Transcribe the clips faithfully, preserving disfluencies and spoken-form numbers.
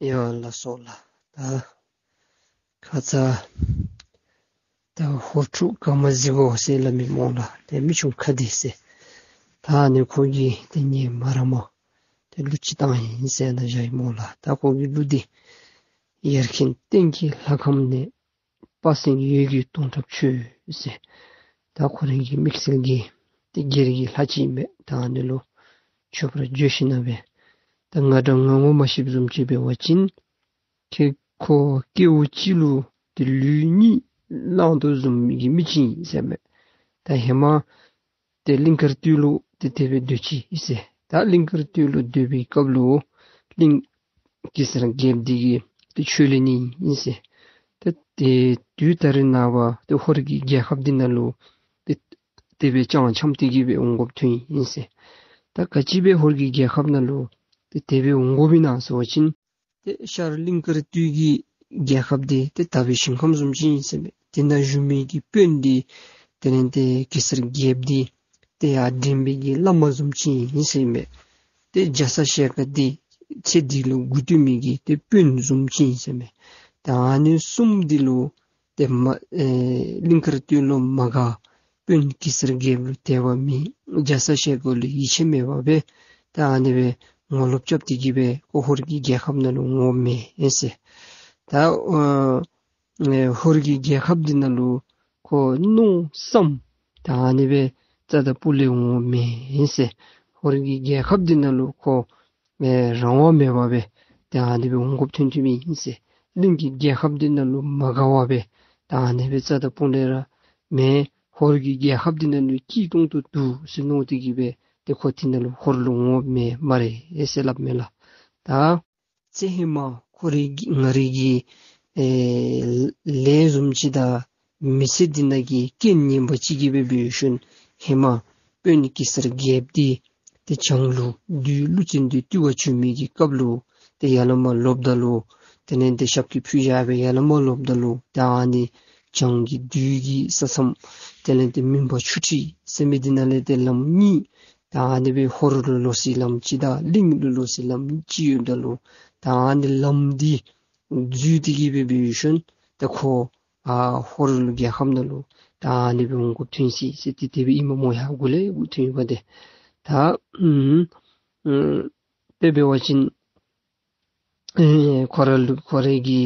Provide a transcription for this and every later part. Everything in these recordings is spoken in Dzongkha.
ཡ་ལགས་སོ་ལགས། ད་ཁ་ཙ་ད་ཧོར་ཕྲུག་ཀརྨ་གཟིག་གོ་ཟེར་སླབ་མི་སྨོ་ལགས། ཏེ་མི་ཆུང་ཁ་བདེ་ཟེར། ད་ཨ་ནི་ཁོ་གིས་ཏེ་ངེ་མ་ར་མ་ཏེ་གླུ་ཅིག་བཏང་ཡི་ཟེར་ནཱ་བཞག་ཡི་སྨོ་ལགས། ད་ཁོ་གི་གླུ་འདི། ཡར་མཁྱེན་སྟེང་གི་ལྷ་ཁང་ནས། དཔའ་སེང་འོད་ཀྱི་སྟོང་ཁྲབ་མཆོད་ཟེར། ད་ཁོ་རའི་གི་དམིགས་བསལ་གྱི་ཏེ་སྒེར་གྱི་ལྷ་ཅིག་ཨིན་པས། ད་ཨ་ནི་ལུ་མཆོད་པར་བརྗོད་ཞིནམ་ལས་ད་ང་འདྲ་ང་ངོ་མ་ཤེསཔ་བཟུམ་ཅིག་འབད་བ་ཅིན་ཁྱེད་ཁོ་སྐྱེ་བ་གཅིག་ལུ་ཏེ་ལུས་གཉིས་བླངས་དོ་བཟུམ་གྱི་མི་ཅིག་ཨིན་ཟེར་མས། ད་ཧེ་མ་ཏེ་གླིང་དཀར་སྟོད་ལུ་ཏེ་དེ་སྦེ་སྡོད་ཅི་ཨིན་ཟེར། ད་གླིང་དཀར་སྟོད་ལུ་སྡོད་པའི་སྐབས་ལུ་གླིང་གེ་སར་རྒྱལཔོ་འདི་གིས་ཏེ་ཆོས་ལེན་ནི་ཨིན་ཟེར། ད་ཏེ་དུས་ད་རེས་ནངས་པ་ཏེ་ཧོར་གྱི་རྒྱལ་ཁབ་འདི་ནང་ལུ་ཏེ་དེ་སྦེ་ཅང་འཁྱམས་ཏེ་གི་སྦེ་འོང་དགོཔ་ཐོན་ཡི་ཨིན་ཟེར། ད་ག་ཅི་སྦེ་ཧོར་གྱི་རྒྱལ་ཁབ་ནང་ལུ་ཏེ་དེ་སྦེ་འོང་དགོཔ་ཨིན་ན་ཟེར་བ་ཅིན་ཏེ་ཤར་གླིང་དཀར་སྟོད་ཀྱི་རྒྱལ་ཁབ་འདི་ཏེ་དག་པའི་ཞིང་ཁམས་བཟུམ་ཅིག་ཨིན་ཟེར་མས། དེ་ནང་བཞུགས་མི་གི་དཔོན་འདི་དེ་ལས་ཏེ་གེ་སར་རྒྱལཔོ་འདི་ཏེ་ཡར་འདྲེན་པའི་གི་བླ་མ་བཟུམ་ཅིག་ཨིན་ཟེར་མས། ཏེ་རྒྱ་ཚ་ཞལ་དཀར་འདི་ཚེ་འདི་ལུ་མགུ་བཏུད་མི་གི་ཏེ་དཔོན་བཟུམ་ཅིག་ཨིན་ཟེར་མས། ད་ཨ་ནི་གསུམ་འདི་ལུ་ཏེ་མ་ཨེ་གླིང་དཀར་སྟོད་ལུ་མ་དགའ། དཔོན་གེ་སར་རྒྱལཔོ་ལུ་དད་པ་མེད། རྒྱ་ཚ་ཞལ་དཀར་ལུ་ཡིད་ཆེས་མེད་པར་སྦེ་ད་ཨ་ནི་སྦེ་ངོ་ལོག་རྐྱབ་སྟེ་གི་སྦེ་ཁོ་ཧོར་གྱི་རྒྱལ་ཁབ་ནང་ལུ་འོངམ་མས་ཟེར། ད་ཨ་ཨེ་ཧོར་གྱི་རྒྱལ་ཁབ་འདི་ནང་ལུ་ཁོ་མནོ་བསམ་ད་ཨ་ནི་སྦེ་རྩ་དང་སྤུ་ལས་འོངམ་མས་ཟེར། ཧོར་གྱི་རྒྱལ་ཁབ་འདི་ནང་ལུ་ཁོ་ཨེ་རང་དབང་མེད་པར་སྦེ་ད་ཨ་ནི་སྦེ་འོང་དགོཔ་ཐོན་ཐོནམ་ཨིན་ཟེར། གླིང་གི་རྒྱལ་ཁབ་འདི་ནང་ལུ་མ་དགའ་བར་སྦེ་ད་ཨ་ནི་སྦེ་རྩ་དང་སྤུ་ལས་ར་མེན། ཧོར་གྱི་རྒྱལ་ཁབ་འདི་ནང་ལུ་སྐྱིད་ཏོང་ཏོ་འདུག་ཟེར་མནོ་སྟེ་གི་སྦེ་ཏེ་ཁོ་དེ་ནང་ལུ་ཧོར་ལུ་འོངམ་མས་སྨ་རེ་ཟེར་སླབ་མས་ལགས། ད་ཚེ་ཧེ་མ་ཁོ་རའི་གི་ང་རའི་གི་ཨེ་ལས་བཟུམ་ཅིག་དང་མི་ཚེ་འདི་ནང་གི་རྐྱེན་ངན་པ་ཅིག་གིས་སྦེ་འབད་ཞིནམ་ཧེ་མ་དཔོན་གེ་སར་རྒྱལཔོ་འདི་ཏེ་བྱང་ལུ་བདུད་ཀླུ་བཙན་འདི་བཏུལ་བར་བྱོན་མི་གི་སྐབས་ལུ་ཏེ་ཡར་ལས་མར་ལོགཔ་ད་ལུ་དེ་ལས་ཏེ་ཞབས་ཀྱིས་ཕུད་བཞག་སྦེ་ཡར་ལས་མར་ལོགཔ་ད་ལུ་ད་ཨ་ནི་བྱང་གི་བདུད་ཀྱི་ས་མཚམས་དེ་ལས་ཏེ་མུན་པ་ཆུ་ཁྲི་ཟེར་མི་འདི་ནང་ལས་ཏེ་ལམ་གཉིས་ད་ཨ་ནི་སྦེ་ཧོར་ལུ་ལོག་སའི་ལམ་ཅིག་དང་གླིང་ལུ་ལོག་སའི་ལམ་ཅིག་ཡོདཔ་ད་ལུ་ད་ཨ་ནི་ལམ་འདི་འཛུལ་ཏེ་གི་སྦེ་འབད་ཞིནམ་ད་ཁོ་ཨ་ཧོར་ལུ་རྒྱལ་ཁབ་ནང་ལུ་ད་ཨ་ནི་སྦེ་འོང་དགོཔ་ཐོན་ཅི་ཟེར་ཏེ་དེ་སྦེ་ཨིནམ་སྨོ། ཡར་འགོ་ལས་འགོ་ཐོན་ཡོདཔ་འདི་ད་ཨུམ་ཨུམ་དེ་འབད་བ་ཅིན་ཨེ་ཁོ་ར་ལུ་ཁོ་རའི་གི་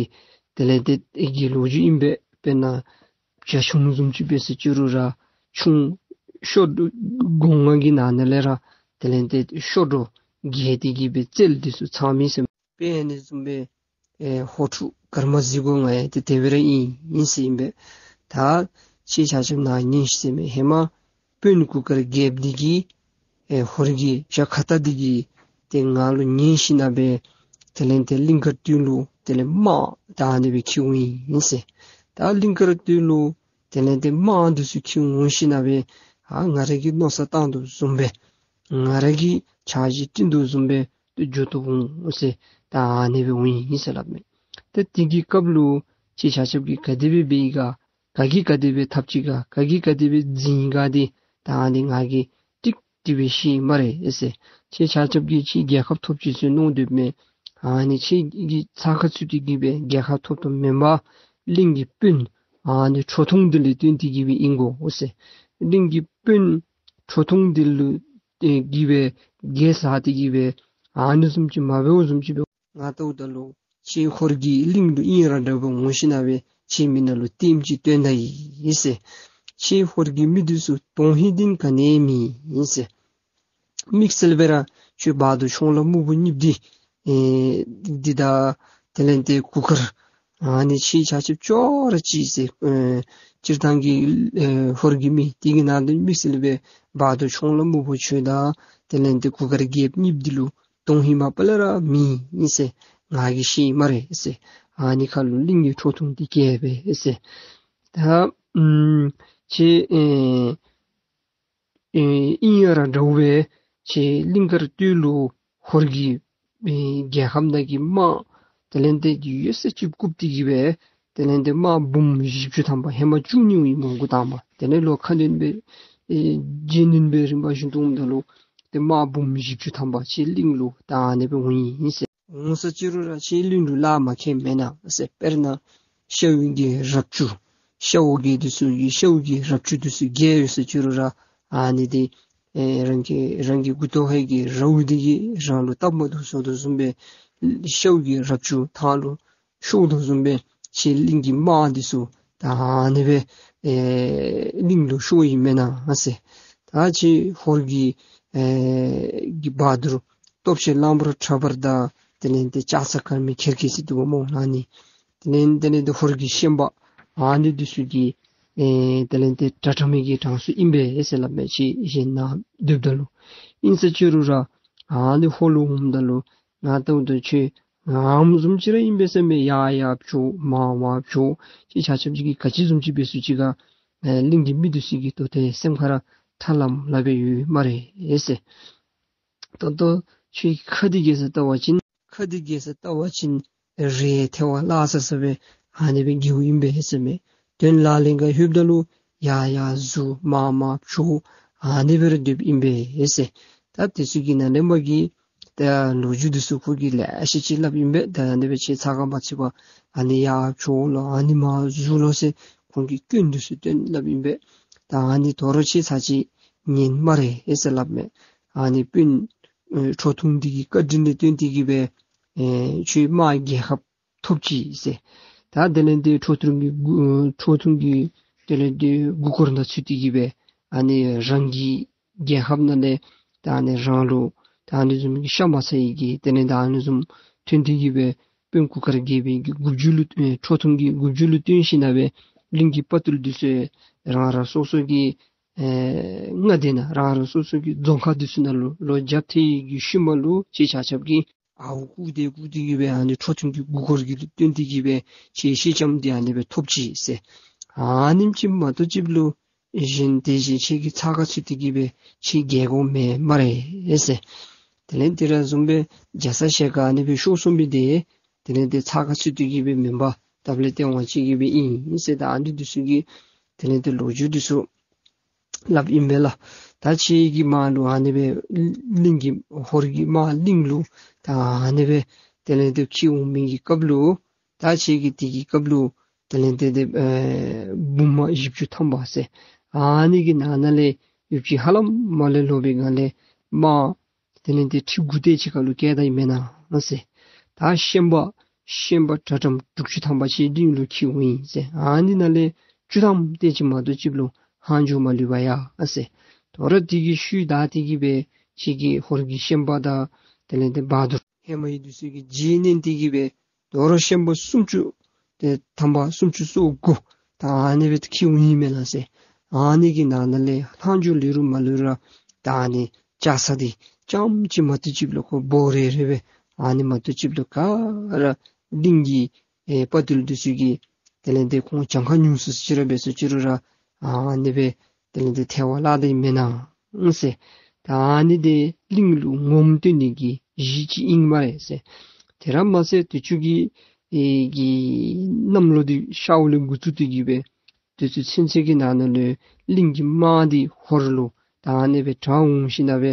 དེ་ལས་ཏེ་ཨེ་གི་ལོ་རྒྱུས་ཨིན་པས། དཔེར་ན་བྱ་ཁྱུང་བཟུམ་ཅིག་འབད་ཟེར་ཅི་རུང་ར་ཁྱུང་ཤོ་སྒོ་ང་གི་ནང་ན་ལས་ར་དེ་ལས་ཏེ་ཤོ་འདྲོག་རྒྱས་ཏེ་གི་སྦེ་རྩལ་འདི་ཚུ་ཚང་མི་ཟེར་དཔེ་ཨ་ནི་བཟུམ་སྦེ་ཨེ་ཧོར་ཕྲུག་ཀརྨ་གཟིག་གོ་ང་ཡང་ཏེ་དེ་སྦེ་ར་ཨིན་ཨིན་ཟེར་ཨིན་པས། ད་ཁྱེད་ཆ་ཁྱབ་ནཱ་ཉན་ཤིག་ཟེར་མས། ཧེ་མ་དཔོན་གུར་དཀར་རྒྱལཔོ་འདི་གིས་ཨེ་ཧོར་གྱི་ཤ་ཁ་ཏ་འདི་གིས་ཏེ་ང་ལུ་ཉན་ཞིནམ་ལས་དེ་ལས་ཏེ་གླིང་དཀར་སྟོད་ལུ་དེ་ལས་དམག་ད་ཨ་ནི་སྦེ་འཁྱིད་འོང་ཡི་ཟེར། ད་གླིང་དཀར་སྟོད་ལུ་དེ་ལས་ཏེ་དམག་འདི་ཚུ་འཁྱིད་འོང་ཞིནམ་ལས་ཨ་ང་ར་གིས་མནོ་བསམ་བཏང་དོ་བཟུམ་སྦེ་ང་ར་གིས་འཆར་གཞི་བཏིང་དོ་བཟུམ་སྦེ་ཏེ་འགྱོ་དོ་འོང་ཟེར་ད་ཨ་ནི་སྦེ་འོང་ཡི་ཟེར་སླབ་མས། ཏེ་དེ་གི་སྐབས་ལུ་ཁྱེད་ཆ་ཁྱབ་ཀྱིས་ག་དེ་སྦེ་འབད་ཡི་ག་ག་གིས་ག་དེ་སྦེ་འཐབ་ཅི་ག་ག་གིས་ག་དེ་སྦེ་འཛིང་ཡི་ག་འདི་ད་ཨ་ནི་ང་གིས་ཏིག་ཏིག་སྦེ་ཤེས་སྨ་རེ་ཟེར། ཁྱེད་ཆ་ཁྱབ་ཀྱིས་ཁྱེད་རྒྱལ་ཁ་ཐོབ་ཅི་ཟེར་མནོ་དོ་མས། ཨ་ནི་ཁྱེད་ཀྱི་ཚ་ཁ་ཚུད་དེ་གི་སྦེ་རྒྱལ་ཁ་ཐོབ་ཐོབ་མེན་པར་གླིང་གི་དཔོན་ཨ་ནི་ཁྲོ་ཐུང་འདི་ལུ་བརྟེན་ཏེ་གི་སྦེ་ཨིན་གོ་ཟེར། གླིང་གི་དཔོན་ཁྲོ་ཐུང་འདི་ལུ་ཨེ་གི་སྦེ་རྒྱལ་ཟ་སྟེ་གི་སྦེ་ཨ་ནི་བཟུམ་ཅིག་མ་འབདཝ་བཟུམ་ཅིག་སྦེ་ང་ལྟཝ་ད་ལུ་ཁྱེད་ཧོར་གྱི་གླིང་ལུ་ཨིན་ར་འདྲཝ་འོང་ཞིནམ་ལས་ཁྱེད་མི་ནང་ལུ་ལྟདམོ་ཅིག་སྟོན་ད་ཡི་ཟེར། ཁྱེད་ཧོར་གྱི་མི་འདི་ཚུ་དོན་ཧིང་འདི་ག་ནི་མེད་ཟེར། དམིགས་བསལ་སྦེ་ར་ཁྱོད་བར་དོ་མཆོང་ལ་སྨུག་པོ་གཉིསཔོ་འདི་ཨེ་འདི་དང་དེ་ལས་ཏེ་གུར་དཀར་ཨ་ནི་ཁྱེད་ཆ་ཁྱབ་ཅོག་ར་གཅིག་ཟེར། ཨེ་སྤྱིར་བཏང་གི་ཨེ་ཧོར་གྱི་མི་དེ་གི་ནང་དུ་དམིགས་བསལ་སྦེ་བར་དོ་མཆོང་ལ་སྨུག་པོ་ཁྱོད་དང་དེ་ལས་ཏེ་གུར་དཀར་རྒྱལཔོ་གཉིསཔོ་འདི་ལུ་དོན་ཧིང་མ་པ་ལས་ར་མེད་ཨིན་ཟེར་ང་གིས་ཤེས་སྨ་རེ་ཟེར། ཨ་ནི་ཁར་ལུ་གླིང་གི་ཁྲོ་ཐུང་འདི་སྐྱེས་པས་ཟེར། ད་ཨུམ་ཁྱེད་ཨེ་ཨེ་ཨིན་ཡ་ར་འདྲཝ་སྦེ་ཁྱེད་གླིང་དཀར་སྟོད་ལུ་ཧོར་གྱི་ཨེ་རྒྱལ་ཁམས་ནང་གི་དམག་དེ་ལས་ཏེ་ཡོད་ས་ཅིག་བཀུག་སྟེ་གི་སྦེ་དེ་ལས་ཏེ་དམག་འབུམ་བཞི་བཅུ་ཐམ་པ་ཧེ་མ་བཅུ་གཉིས་འོང་ཡི་སྨོ་འགོ་དང་པ། དེ་ལས་ལོག་ཁ་སྣོན་སྦེ་ཨེ་རྗེས་སྣོན་སྦེ་རིམ་པ་བཞིན་དུ་འོངམ་ད་ལུ་ཏེ་དམག་འབུམ་བཞི་བཅུ་ཐམ་པ་ཁྱེད་གླིང་ལུ་ད་ཨ་ནི་སྦེ་འོང་ཡི་ཟེར། འོང་ས་ཅི་རུང་ར་ཁྱེད་གླིང་ལུ་ལཱ་མ་ཁེལ་མེན་ན་ཟེར། དཔེར་ན་ཤཝ་གི་རབས་ཅུ་ཤཝ་གི་འདི་ཚུ་གི་ཤཝ་གི་རབས་ཅུ་འདི་ཚུ་བརྒྱད་ཡོད་ས་ཅི་རུང་ར་ཨ་ནི་འདི་ཨེ་རང་གི་རང་གི་མགུ་ཏོ་ཧའི་གི་རཝ་འདི་གིས་རང་ལུ་སྟབས་མ་བདེཝ་བཟོ་དོ་བཟུམ་སྦེ་ཤཝ་གི་རབས་ཅུ་ཐང་ལུ་ཤོར་དོ་བཟུམ་སྦེ་ཁྱེད་གླིང་གི་དམག་འདི་ཚུ་ད་ཨ་ནི་སྦེ་ཨེ་གླིང་ལུ་ཤོར་ཡི་མེན་ན་ཟེར། ད་ཁྱེད་ཧོར་གྱི་ཨེ་གི་བ་དུར་སྟོབས་ཆེན་གླང་པོ་ཁྲ་འབར་དང་དེ་ལས་ཏེ་ལྕགས་ཚ་དཀར་མོའི་ཁེར་སྐྱེས་ཟེར་འདུག་པ་སྨོ་ཨ་ནི། དེ་ལས་དེ་ལས་ཏེ་ཧོར་གྱི་ཤན་པ་ཨ་ནི་འདི་ཚུ་གི་ཨེ་དེ་ལས་ཏེ་དགྲ་ཁྲམ་མི་གི་གྲངས་སུ་ཨིན་པས་ཟེར་སླབ་མས། ཁྱེད་གཞན་ནཱ་སྡོདཔ་ད་ལུ་ཨིན་ས་ཅི་རུང་ར་ཨ་ནི་ཧོར་ལུ་འོངམ་ད་ལུ་ང་ལྟཝ་ད་ཁྱེད་ངམ་བཟུམ་ཅིག་ར་ཨིན་པས་ཟེར་མས། ཡར་ཡར་འཕྱོ་མར་མར་འཕྱོ། ཁྱེད་ཆ་ཁྱབ་ཅིག་གིས་ག་ཅི་བཟུམ་ཅིག་འབད་ཚུགས་ཅི་ག་ཨེ་གླིང་གི་མི་འདི་ཚུ་གི་ཏོ་ཏེ་སེམས་ཁར་ཐར་ལམ་སླབ་སྦེ་ཡོད་སྨ་རེ་ཟེར། ད་ལྟོ་ཁྱེད་ཁ་འདི་གི་ས་བལྟ་བ་ཅིན་ཁ་འདི་གི་ས་བལྟ་བ་ཅིན་རེ་ཐལ་བ་བརླག་ས་ས་སྦེ་ཨ་ནི་སྦེ་འགྱོཝ་ཨིན་པས་ཟེར་མས། དོན་ལག་ལེན་ཁར་ལྷོདཔ་ད་ལུ་ཡར་ཡར་འཛུལ་མར་མར་འཕྱོ་ཨ་ནི་སྦེ་ར་སྡོདཔ་ཨིན་པས་ཟེར། ད་དེ་ཚུ་གི་ནང་ལས་མ་གི་ད་ལོ་རྒྱུས་འདི་ཚུ་ཁོ་གིས་ལེ་ཤ་ཅིག་སླབ་ཨིན་པས། ད་ཨ་ནི་སྦེ་ཁྱེད་ཚ་ག་མ་ཚུད་པར་ཨ་ནི་ཡར་འཕྱོ་ལོ་ཨ་ནི་མར་འཛུལ་ལོ་ཟེར་ཁོང་གིས་སྐྱོན་འདི་ཚུ་སྟོན་སླབ་ཨིན་པས། ད་ཨ་ནི་དོ་རུང་ཁྱེད་ཚ་ཅིག་ཉན་སྨ་རེ་ཟེར་སླབ་མས། ཨ་ནི་སྤུན་ཨེ་ཁྲོ་ཐུང་འདི་གི་བཀའ་དྲིན་ལུ་བརྟེན་ཏེ་གི་སྦེ་ཨེ་ཁྱོད་དམག་རྒྱལ་ཁ་ཐོབ་ཅི་ཟེར། ད་དེ་ལས་ཏེ་ཁྲོ་ཐུང་གི་མགུ་ཨེ་ཁྲོ་ཐུང་གི་དེ་ལས་ཏེ་མགུ་སྐོར་ནང་ཚུད་དེ་གི་སྦེ་ཨ་ནི་རང་གི་རྒྱལ་ཁབ་ནང་ལས་ད་ཨ་ནི་རང་ལུ་ད་ཨ་ནི་བཟུམ་གྱི་ཤ་མ་ཚ་ཡི་གི་དེ་ལས་ད་ཨ་ནི་བཟུམ་ཐོན་ཏེ་གི་སྦེ་དཔོན་གུར་དཀར་རྒྱལ་པོའི་གི་མགུ་མཇུག་ལུ་ཨེ་ཁྲོ་ཐུང་གི་མགུ་མཇུག་ལུ་བསྟུན་ཞིན་ན་སྦེ་གླིང་གི་དཔའ་རྟུལ་འདི་ཚུ་རང་རང་སོ་སོ་གི་ཨེ་མངའ་སྡེ་ནང་རང་རང་སོ་སོ་གི་རྫོང་ཁག་འདི་ཚུ་ནང་ལུ་ལོག་རྒྱབ་ཐལ་གྱི་ཤུལ་མ་ལུ་ཁྱེད་ཆ་ཁྱབ་ཀྱིས་ཨརཝ་བརྐུ་སྟེ་བརྐུ་སྟེ་གི་སྦེ་ཨ་ནི་ཁྲོ་ཐུང་གི་མགུ་སྐོར་གྱི་ལུ་བརྟེན་ཏེ་གི་སྦེ་ཁྱེད་ཤེས་ལྕམ་འདི་ཨ་ནི་སྦེ་ཐོབ་ཅི་ཟེར། ཨ་ནེམ་ཅིག་མ་གཏོགས་ཅིག་ལུ་གཞན་དེ་བཞིན་ཁྱེད་ཀྱི་ཚ་ག་ཚུད་དེ་གི་སྦེ་ཁྱེད་རྒྱལ་དགོ་མེད་སྨ་རེ་ཟེར། དེ་ལས་དེ་ར་བཟུམ་སྦེ་རྒྱ་ཚ་ཞལ་དཀར་ཨ་ནི་སྦེ་ཤོར་སོང་བའི་དེ་དེ་ལས་ཏེ་ཚ་ག་ཚུད་དེ་གི་སྦེ་མེན་པར་སྟབས་ལེགས་ཏེ་འོང་ཅི་གི་སྦེ་ཨིན་ཟེར། ད་ཨ་ནི་འདི་ཚུ་གི་དེ་ལས་ཏེ་ལོ་རྒྱུས་འདི་ཚུ་སླབ་ཨིན་པས་ལགས། ད་ཁྱེད་ཀྱི་དམག་ལུ་ཨ་ནི་སྦེ་གླིང་གི་ཧོར་གྱི་དམག་གླིང་ལུ་ད་ཨ་ནི་སྦེ་དེ་ལས་ཏེ་འཁྱིད་འོང་མི་གི་སྐབས་ལུ་ད་ཁྱེད་ཀྱི་དེ་གི་སྐབས་ལུ་དེ་ལས་ཏེ་ཏེ་ཨེ་འབུམ་བཞི་བཅུ་ཐམ་པ་ཟེར་ཨ་ནི་གི་ནང་ན་ལས་ཡུདཔ་ཅིག་ཧ་ལམ་མ་ལས་ལོག་པའི་སྒང་ལས་དམག་དེ་ལས་ཏེ་ཁྲི་དགུ་དེ་ཅིག་ཁར་ལུ་བསྐྱལ་ད་ཡི་མེན་ན་ཟེར། ད་ཤན་པ་ཤན་པ་དྲག་དྲགམ་དྲུག་ཅུ་ཐམ་པ་ཅིག་གླིང་ལུ་འཁྱིད་འོང་ཡི་ཟེར། ཨ་ནི་ནང་ལས་བཅུ་ཐམ་དེ་ཅིག་མ་གཏོགས་ཅིག་ལུ་ལྷག་འཕྲོ་མ་ལུས་པ་ཡ་ཟེར། དོ་རུང་དེ་གི་ཤུལ་ད་དེ་གི་སྦེ་ཁྱེད་ཀྱི་ཧོར་གྱི་ཤན་པ་དང་དེ་ལས་ཏེ་བ་དུར་ཧེ་མ་ཡི་འདི་ཚུ་གི་རྗེས་ནས་དེ་གི་སྦེ་དོ་རུང་ཤན་པ་སུམ་ཅུ་ཏེ་ཐམ་པ་སུམ་ཅུ་སོ་དགུ་ད་ཨ་ནི་སྦེ་འཁྱིད་འོང་ཡི་མེན་ན་ཟེར། ཨ་ནི་གི་ནང་ན་ལས་ལྷག་འཕྲོ་ལུས་རུང་མ་ལུས་རུང་ད་ཨ་ནི་ལྕགས་ཚ་འདི་རྐྱངམ་ཅིག་མ་གཏོགས་ཅིག་ལུ་ཁོ་འབོ་རེ་རེ་སྦེ་ཨ་ནི་མ་གཏོགས་ཅིག་ལུ་ག་ར་གླིང་གི་ཨེ་དཔའ་རྟུལ་འདི་ཚུ་གིས་དེ་ལས་ཏེ་ཁོང་གྱངས་ཁ་ཉུང་སུ་ཅིག་ར་འབད་སོང་ཅི་རུང་ར་ཨ་ནི་སྦེ་དེ་ལས་ཏེ་ཐལ་བར་བརླག་ད་ཡི་མེན་ན་ཟེར། ད་ཨ་ནི་འདི་གླིང་ལུ་ངོམ་སྟོན་ནི་གི་གཞི་ཅིག་ཨིན་སྨ་རེ་ཟེར། དེ་ར་མ་ཚད་དུས་ཅི་གི་ཨེ་གི་གནམ་ལོ་འདི་ཤརཝ་ལས་འགོ་བཙུགས་ཏེ་གི་སྦེ་དུས་ཚོད་ཚུན་ཚོད་ཀྱི་ནང་ན་ལུ་གླིང་གི་དམག་འདི་ཧོར་ལུ་ད་ཨ་ནི་སྦེ་དྲག་འོང་ཞིན་ན་སྦེ་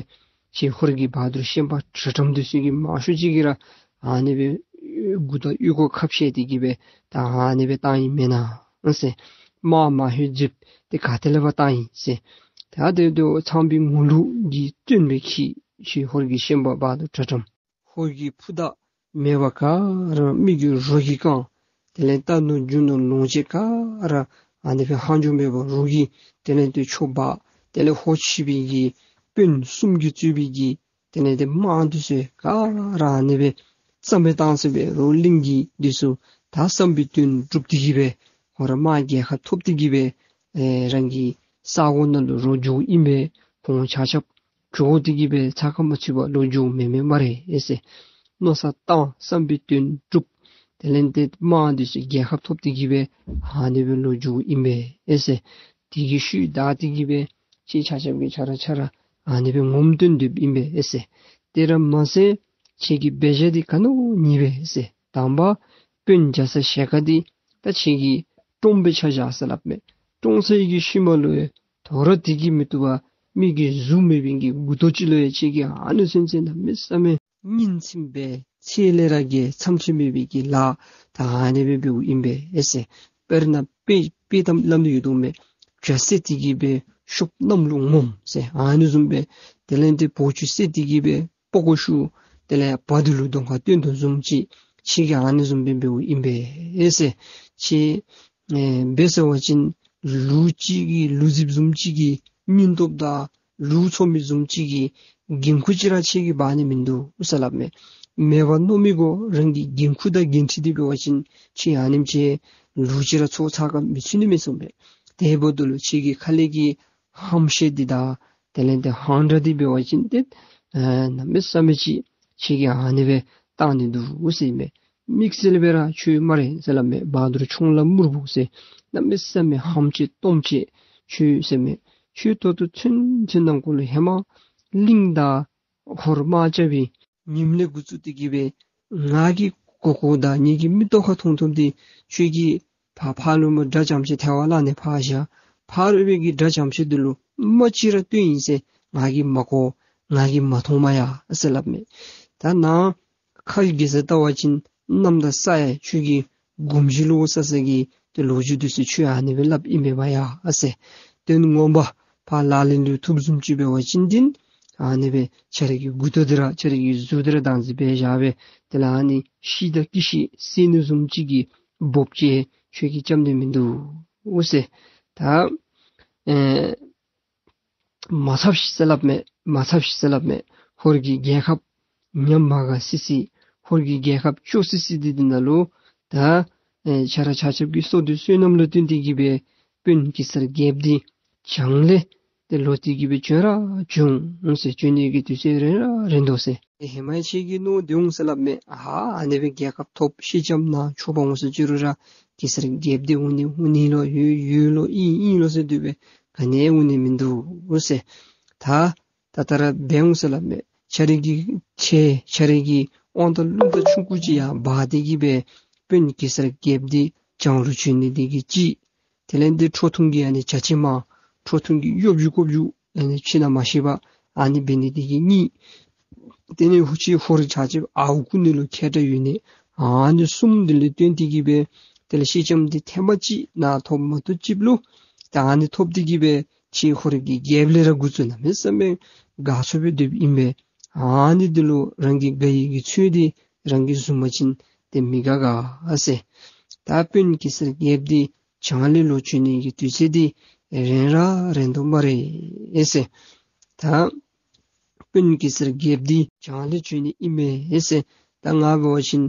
ཁྱེད་ཧོར་གྱི་བ་དུར་ཤན་པ་དྲག་དྲགམ་འདི་ཚུ་གིས་མང་ཤོས་ཅིག་གིས་ར་ཨ་ནི་སྦེ་མགུ་དང་ཨོལ་ལྐོག་ཁ་ཕྱེ་སྟེ་གི་སྦེ་ད་ཨ་ནི་སྦེ་བཏང་ཡི་མེན་ན་ཟེར། དམག་མང་ཤོས་འཛེབ་སྟེ་ག་ཏེ་ལས་ཕར་བཏང་ཡི་ཟེར། ད་དེ་དུས་ཚངས་པའི་ངོ་ལུག་གི་སྟོན་སྦེ་འཁྱིད་ཁྱེད་ཧོར་གྱི་ཤན་པ་བ་དུར་དྲག་དྲགམ། ཧོར་གྱི་ཕུ་ཐག་མེད་པར་ག་ར་མི་གི་རོ་གིས་བཀང་། དེ་ལས་རྟ་ནོར་རྒྱུ་ནོར་ལོངས་སྤྱོད་ག་ར་ཨ་ནི་སྦེ་ལྷག་འཕྲོ་མེད་པར་རོ་གིས་དེ་ལས་ཏེ་འཕྱོག་འབག། དེ་ལས་ཧོར་ཕྱི་པའི་གི་དཔོན་གསུམ་གྱིས་གཙོས་པའི་གི་དེ་ལས་ཏེ་དམག་འདི་ཚུ་ག་ར་ཨ་ནི་སྦེ་རྩ་མེད་བཏང་ཟེར་སྦེ་རོགས་གླིང་གི་འདི་ཚུ་ད་བསམ་པའི་དོན་འགྲུབ་སྟེ་གི་སྦེ་ཧོར་ར་དམག་རྒྱལ་ཁ་ཐོབ་སྟེ་གི་སྦེ་ཨེ་རང་གི་ས་གོ་ནང་ལུ་ལོག་འགྱོཝ་ཨིན་པས། ཁོང་ཆ་ཁྱབ་འགྱོ་སྟེ་གི་སྦེ་ཚ་ག་མ་ཚུད་པར་ལོག་འགྱོཝ་མེན་མེན་སྨ་རེ་ཟེར། མནོ་བསམ་བཏང་བསམ་པའི་དོན་འགྲུབ། དེ་ལས་ཏེ་དམག་འདི་ཚུ་རྒྱལ་ཁ་ཐོབ་སྟེ་གི་སྦེ་ཨ་ནི་སྦེ་ལོག་འགྱོཝ་ཨིན་པས་ཟེར། དེ་གི་ཤུལ་ད་དེ་གི་སྦེ་ཁྱེད་ཆ་ཁྱབ་ཀྱིས་ཆ་ར་ཆ་ར་ཨ་ནི་སྦེ་ངོམ་སྟོན་སྡོདཔ་ཨིན་པས་ཟེར། དེ་ར་མ་ཚད་ཁྱེད་ཀྱི་འབད་བཞག་འདི་ག་ནི་བ་གཉིས་པས་ཟེར། དང་པ་དཔོན་རྒྱ་ཚ་ཞལ་དཀར་འདི་ད་ཁྱེད་ཀྱི་བཀྲོངས་སྦེ་ཆ་བཞག་ཟེར་སླབ་མས། བཀྲོངས་ཚར་བའི་གི་ཤུལ་མ་ལུ་ཡང་དོ་རུང་དེ་གིས་མི་བཏུབ་པར་མི་གི་གཟུགས་མེད་པའི་གི་མགུ་ཏོ་ཅིག་ལུ་ཡང་ཁྱེད་ཀྱིས་ཨ་ནི་ཚུན་ཚོད་གནམ་མེད་ས་མེད་ཉིན་མཚན་སྦེ་ ཚད་ལས་ར་བརྒལ་མཚམས་ཆད་མེད་པའི་གི་ལཱ་ད་ཨ་ནི་སྦེ་འབདཝ་ཨིན་པས་ཟེར། དཔེར་ན་དཔེ་དཔེ་གཏམ་སླབ་ནི་ཡོད་དོ་མས། བྱ་བསད་དེ་གི་སྦེ་ཤོབ་གནམ་ལུ་ངོམ་ཟེར་ཨ་ནི་བཟུམ་སྦེ། དེ་ལས་ཏེ་བོ་ཅུ་བསད་དེ་གི་སྦེ་པགས་ཀོ་བཤུ། དེ་ལས་བ་དེ་ལུ་གདོང་ཁར་སྟོན་དོ་བཟུམ་ཅིག་ཁྱོད་ཀྱིས་ཨ་ནི་བཟུམ་སྦེ་འབདཝ་ཨིན་པས་ཟེར། ཁྱོད་ཨེ་འབད་ཟེར་བ་ཅིན་ལུག་ཅིག་གི་ལུག་རྫིཔ་བཟུམ་ཅིག་གི་སྙིང་སྟོབས་དང་ལུག་འཚོ་མི་བཟུམ་ཅིག་གི་འགན་ཁུར་ཅིག་ར་ཁྱོད་ཀྱིས་འབག་ནི་མིན་འདུག་ཟེར་སླབ་མས། མེད་པ་མནོ་མི་གོ། རང་གི་འགན་ཁུར་དང་འགན་འཁྲི་འདི་འབད་བ་ཅིན་ཁྱོད་ཨ་ནེམ་ཅིག་ལུག་ཅིག་ར་འཚོ་ཚར་ག་མི་ཚུད་ནི་མས་གསུངས་པས། དེ་འབདཝ་ད་ལུ་ཁྱོད་ཀྱི་ཁ་ལས་ཀྱི་ཧམ་བཤད་འདི་དང་དེ་ལས་ཏེ་ཧང་སྒྲ་འདི་འབད་བ་ཅིན་ཏེ་ཨེ་གནམ་མེད་ས་མེད་ཅིག་ཁྱོད་ཀྱིས་ཨ་ནི་སྦེ་བཏང་ནི་འདུག་ཟེར་མས། དམིགས་བསལ་སྦེ་ར་ཁྱོད་སྨ་རེ་ཟེར་སླབ་མས། བ་དུར་མཆོང་ལ་དམུར་བུ་ཟེར། གནམ་མེད་ས་མེད་ཧམ་ཆེ་སྟོང་ཆེ་ཁྱོད་ཟེར་མས། ཁྱོད་ད་ལྟོ་ཚུན་ཚོད་ནང་འཁོད་ལུ་ཧེ་མ་གླིང་དང་ཧོར་དམག་རྐྱབ་པའི་ཉིནམ་ལས་འགོ་བཙུགས་ཏེ་གི་སྦེ་ང་གིས་གོ་གོཝ་དང་ངེ་གི་མིག་ཏོ་ཁར་མཐོང་མཐོངམ་འདི་ཁྱོད་ཀྱིས་ཕར་ཕར་ལུ་མོ་དགྲ་འཇམ་ཆེ་ཐལ་བ་ལ་ནི་ཕར་བཞག། ཕ་རོལ་པའི་གི་དགྲ་འཇམ་ཆེ་འདི་ལུ་མ་གཅིག་ར་སྟོན་ཡི་ཟེར། ང་གིས་མ་གོ་ང་གིས་མ་མཐོང་མས་ཡ་ཟེར་སླབ་མས། ད་ནཱ་ཁ་གི་ཟེར་ལྟ་བ་ཅིན་གནམ་དང་ས་ཡང་ཁྱོད་ཀྱི་དགོངས་གཞི་ལུ་ས་ས་གི་ཏེ་ལོ་རྒྱུས་འདི་ཚུ་ཁྱོད་ཨ་ནི་སྦེ་སླབ་ཨིན་པས་མས་ཡ་ཟེར། དོན་ངོ་མ་ཕར་ལག་ལེན་ལུ་ཐུགཔ་བཟུམ་ཅིག་འབད་བ་ཅིན་འདི་ཨ་ནི་སྦེ་ཁྱོད་རའི་གི་མགུ་ཏོ་འདི་ར་ཁྱོད་རའི་གི་གཟུགས་འདི་ར་བདག་འཛིན་འབད་བཞག་སྦེ་དེ་ལས་ཨ་ནི་ཤི་དང་སྐྱི་ཤི་བསད་ནི་བཟུམ་ཅིག་གི་འབོབ་ཅིག་ཁྱོད་ཀྱིས་རྐྱབ་ནི་མིན་འདུག་ཟེར། ད་ཨེ་མ་ཚབ་ཤིག་ཟེར་སླབ་མས། མ་ཚབ་ཤིག་ཟེར་སླབ་མས། ཧོར་གྱི་རྒྱལ་ཁབ་ཉམས་མ་དགའ་སི་སི་ཧོར་གྱི་རྒྱལ་ཁབ་སྐྱོ་སི་སི་འདི་འདི་ནང་ལུ་ད་ཨེ་ཁྱོད་ར་ཆ་ཁྱབ་ཀྱིས་སོ་སྡོད་བསོད་ནམས་ལུ་བརྟེན་ཏེ་གི་སྦེ་དཔོན་གེ་སར་རྒྱལཔོ་འདི་བྱང་ལས་ཏེ་ལོག་སྟེ་གི་སྦེ་བྱོན་ར་བྱོན་འོང་ཟེར། བྱོན་ནི་གི་དུས་ཚོད་རན་ར་རན་དོ་ཟེར། ཧེ་མ་ཁྱོད་ཀྱིས་མནོ་སྡོད་འོང་ཟེར་སླབ་མས། ཨ་ཨ་ནི་སྦེ་རྒྱལ་ཁབ་ཐོབ་སེང་ལྕམ་ནཱ་ཆོག་པ་འོང་ཟེར་ཅི་རུང་ར་གེ་སར་རྒྱལཔོ་འདི་འོང་ནི་འོང་ནི་ལོ་ཡོད་ཡོད་ལོ་ཨིན་ཨིན་ལོ་ཟེར་སྡོད་པས། ག་ནི་འོང་ནི་མིན་འདུག་ཟེར། ད་ད་ལྟོ་ར་འབད་འོང་ཟེར་སླབ་མས། ཁྱོད་རའི་གི་ཁྱེད་ཁྱོད་རའི་གི་དབང་ཐང་རླུང་རྟ་ཆུང་ཀུ་ཅིག་ཡར་འབག་སྟེ་གི་སྦེ་དཔོན་གེ་སར་རྒྱལཔོ་འདི་བྱང་ལུ་བྱོན་ནི་འདི་གིས་གཅིག། དེ་ལས་འདི་ཁྲོ་ཐུང་གི་ཨ་ནི་བྱ་ཆེན་མ་ཁྲོ་ཐུང་གི་གཡོ་སྒྱུ་ཀོ་སྒྱུ་ཨ་ནི་ཕྱི་ནང་མ་ཤེས་པར་ཨ་ནི་འབད་ནི་འདི་གིས་གཉིས། དེ་ལས་ཧོར་ཕྱི་ཧོར་ཆ་ཁྱབ་ཨརཝ་རྐུ་ནི་ལུ་མཁས་དྲགས་ཡོད་ནི་ཨ་ནི་གསུམ་འདི་ལས་བརྟེན་ཏེ་གི་སྦེ་དེ་ལས་སེང་ལྕམ་འདི་ཐེངས་མ་གཅིག་ནཱ་ཐོབ་མ་ཐོབ་ཅིག་ལུ་ད་ཨ་ནི་ཐོབ་སྟེ་གི་སྦེ་ཕྱི་ཧོར་གྱི་རྒྱལཔོ་ལས་ར་འགོ་བཙུགས་གནམ་མེད་ས་མེད་དགའ་ཚོར་སྦེ་སྡོདཔ་ཨིན་པས། ཨ་ནི་འདི་ལུ་རང་གི་དགའ་ཡི་གི་ཚོད་འདི་རང་གིས་བཟུང་པ་ཅིན་ཏེ་མི་དགའ་ག་ཟེར། ད་དཔོན་གེ་སར་རྒྱལཔོ་འདི་བྱང་ལས་ལོག་བྱོན་ནི་གི་དུས་ཚོད་འདི་རན་ར་རན་དོ་སྨ་རེ་ཟེར། ད་དཔོན་གེ་སར་རྒྱལཔོ་འདི་བྱང་ལས་བྱོན་ནི་ཨིན་མས་ཟེར། ད་ང་འབད་བ་ཅིན་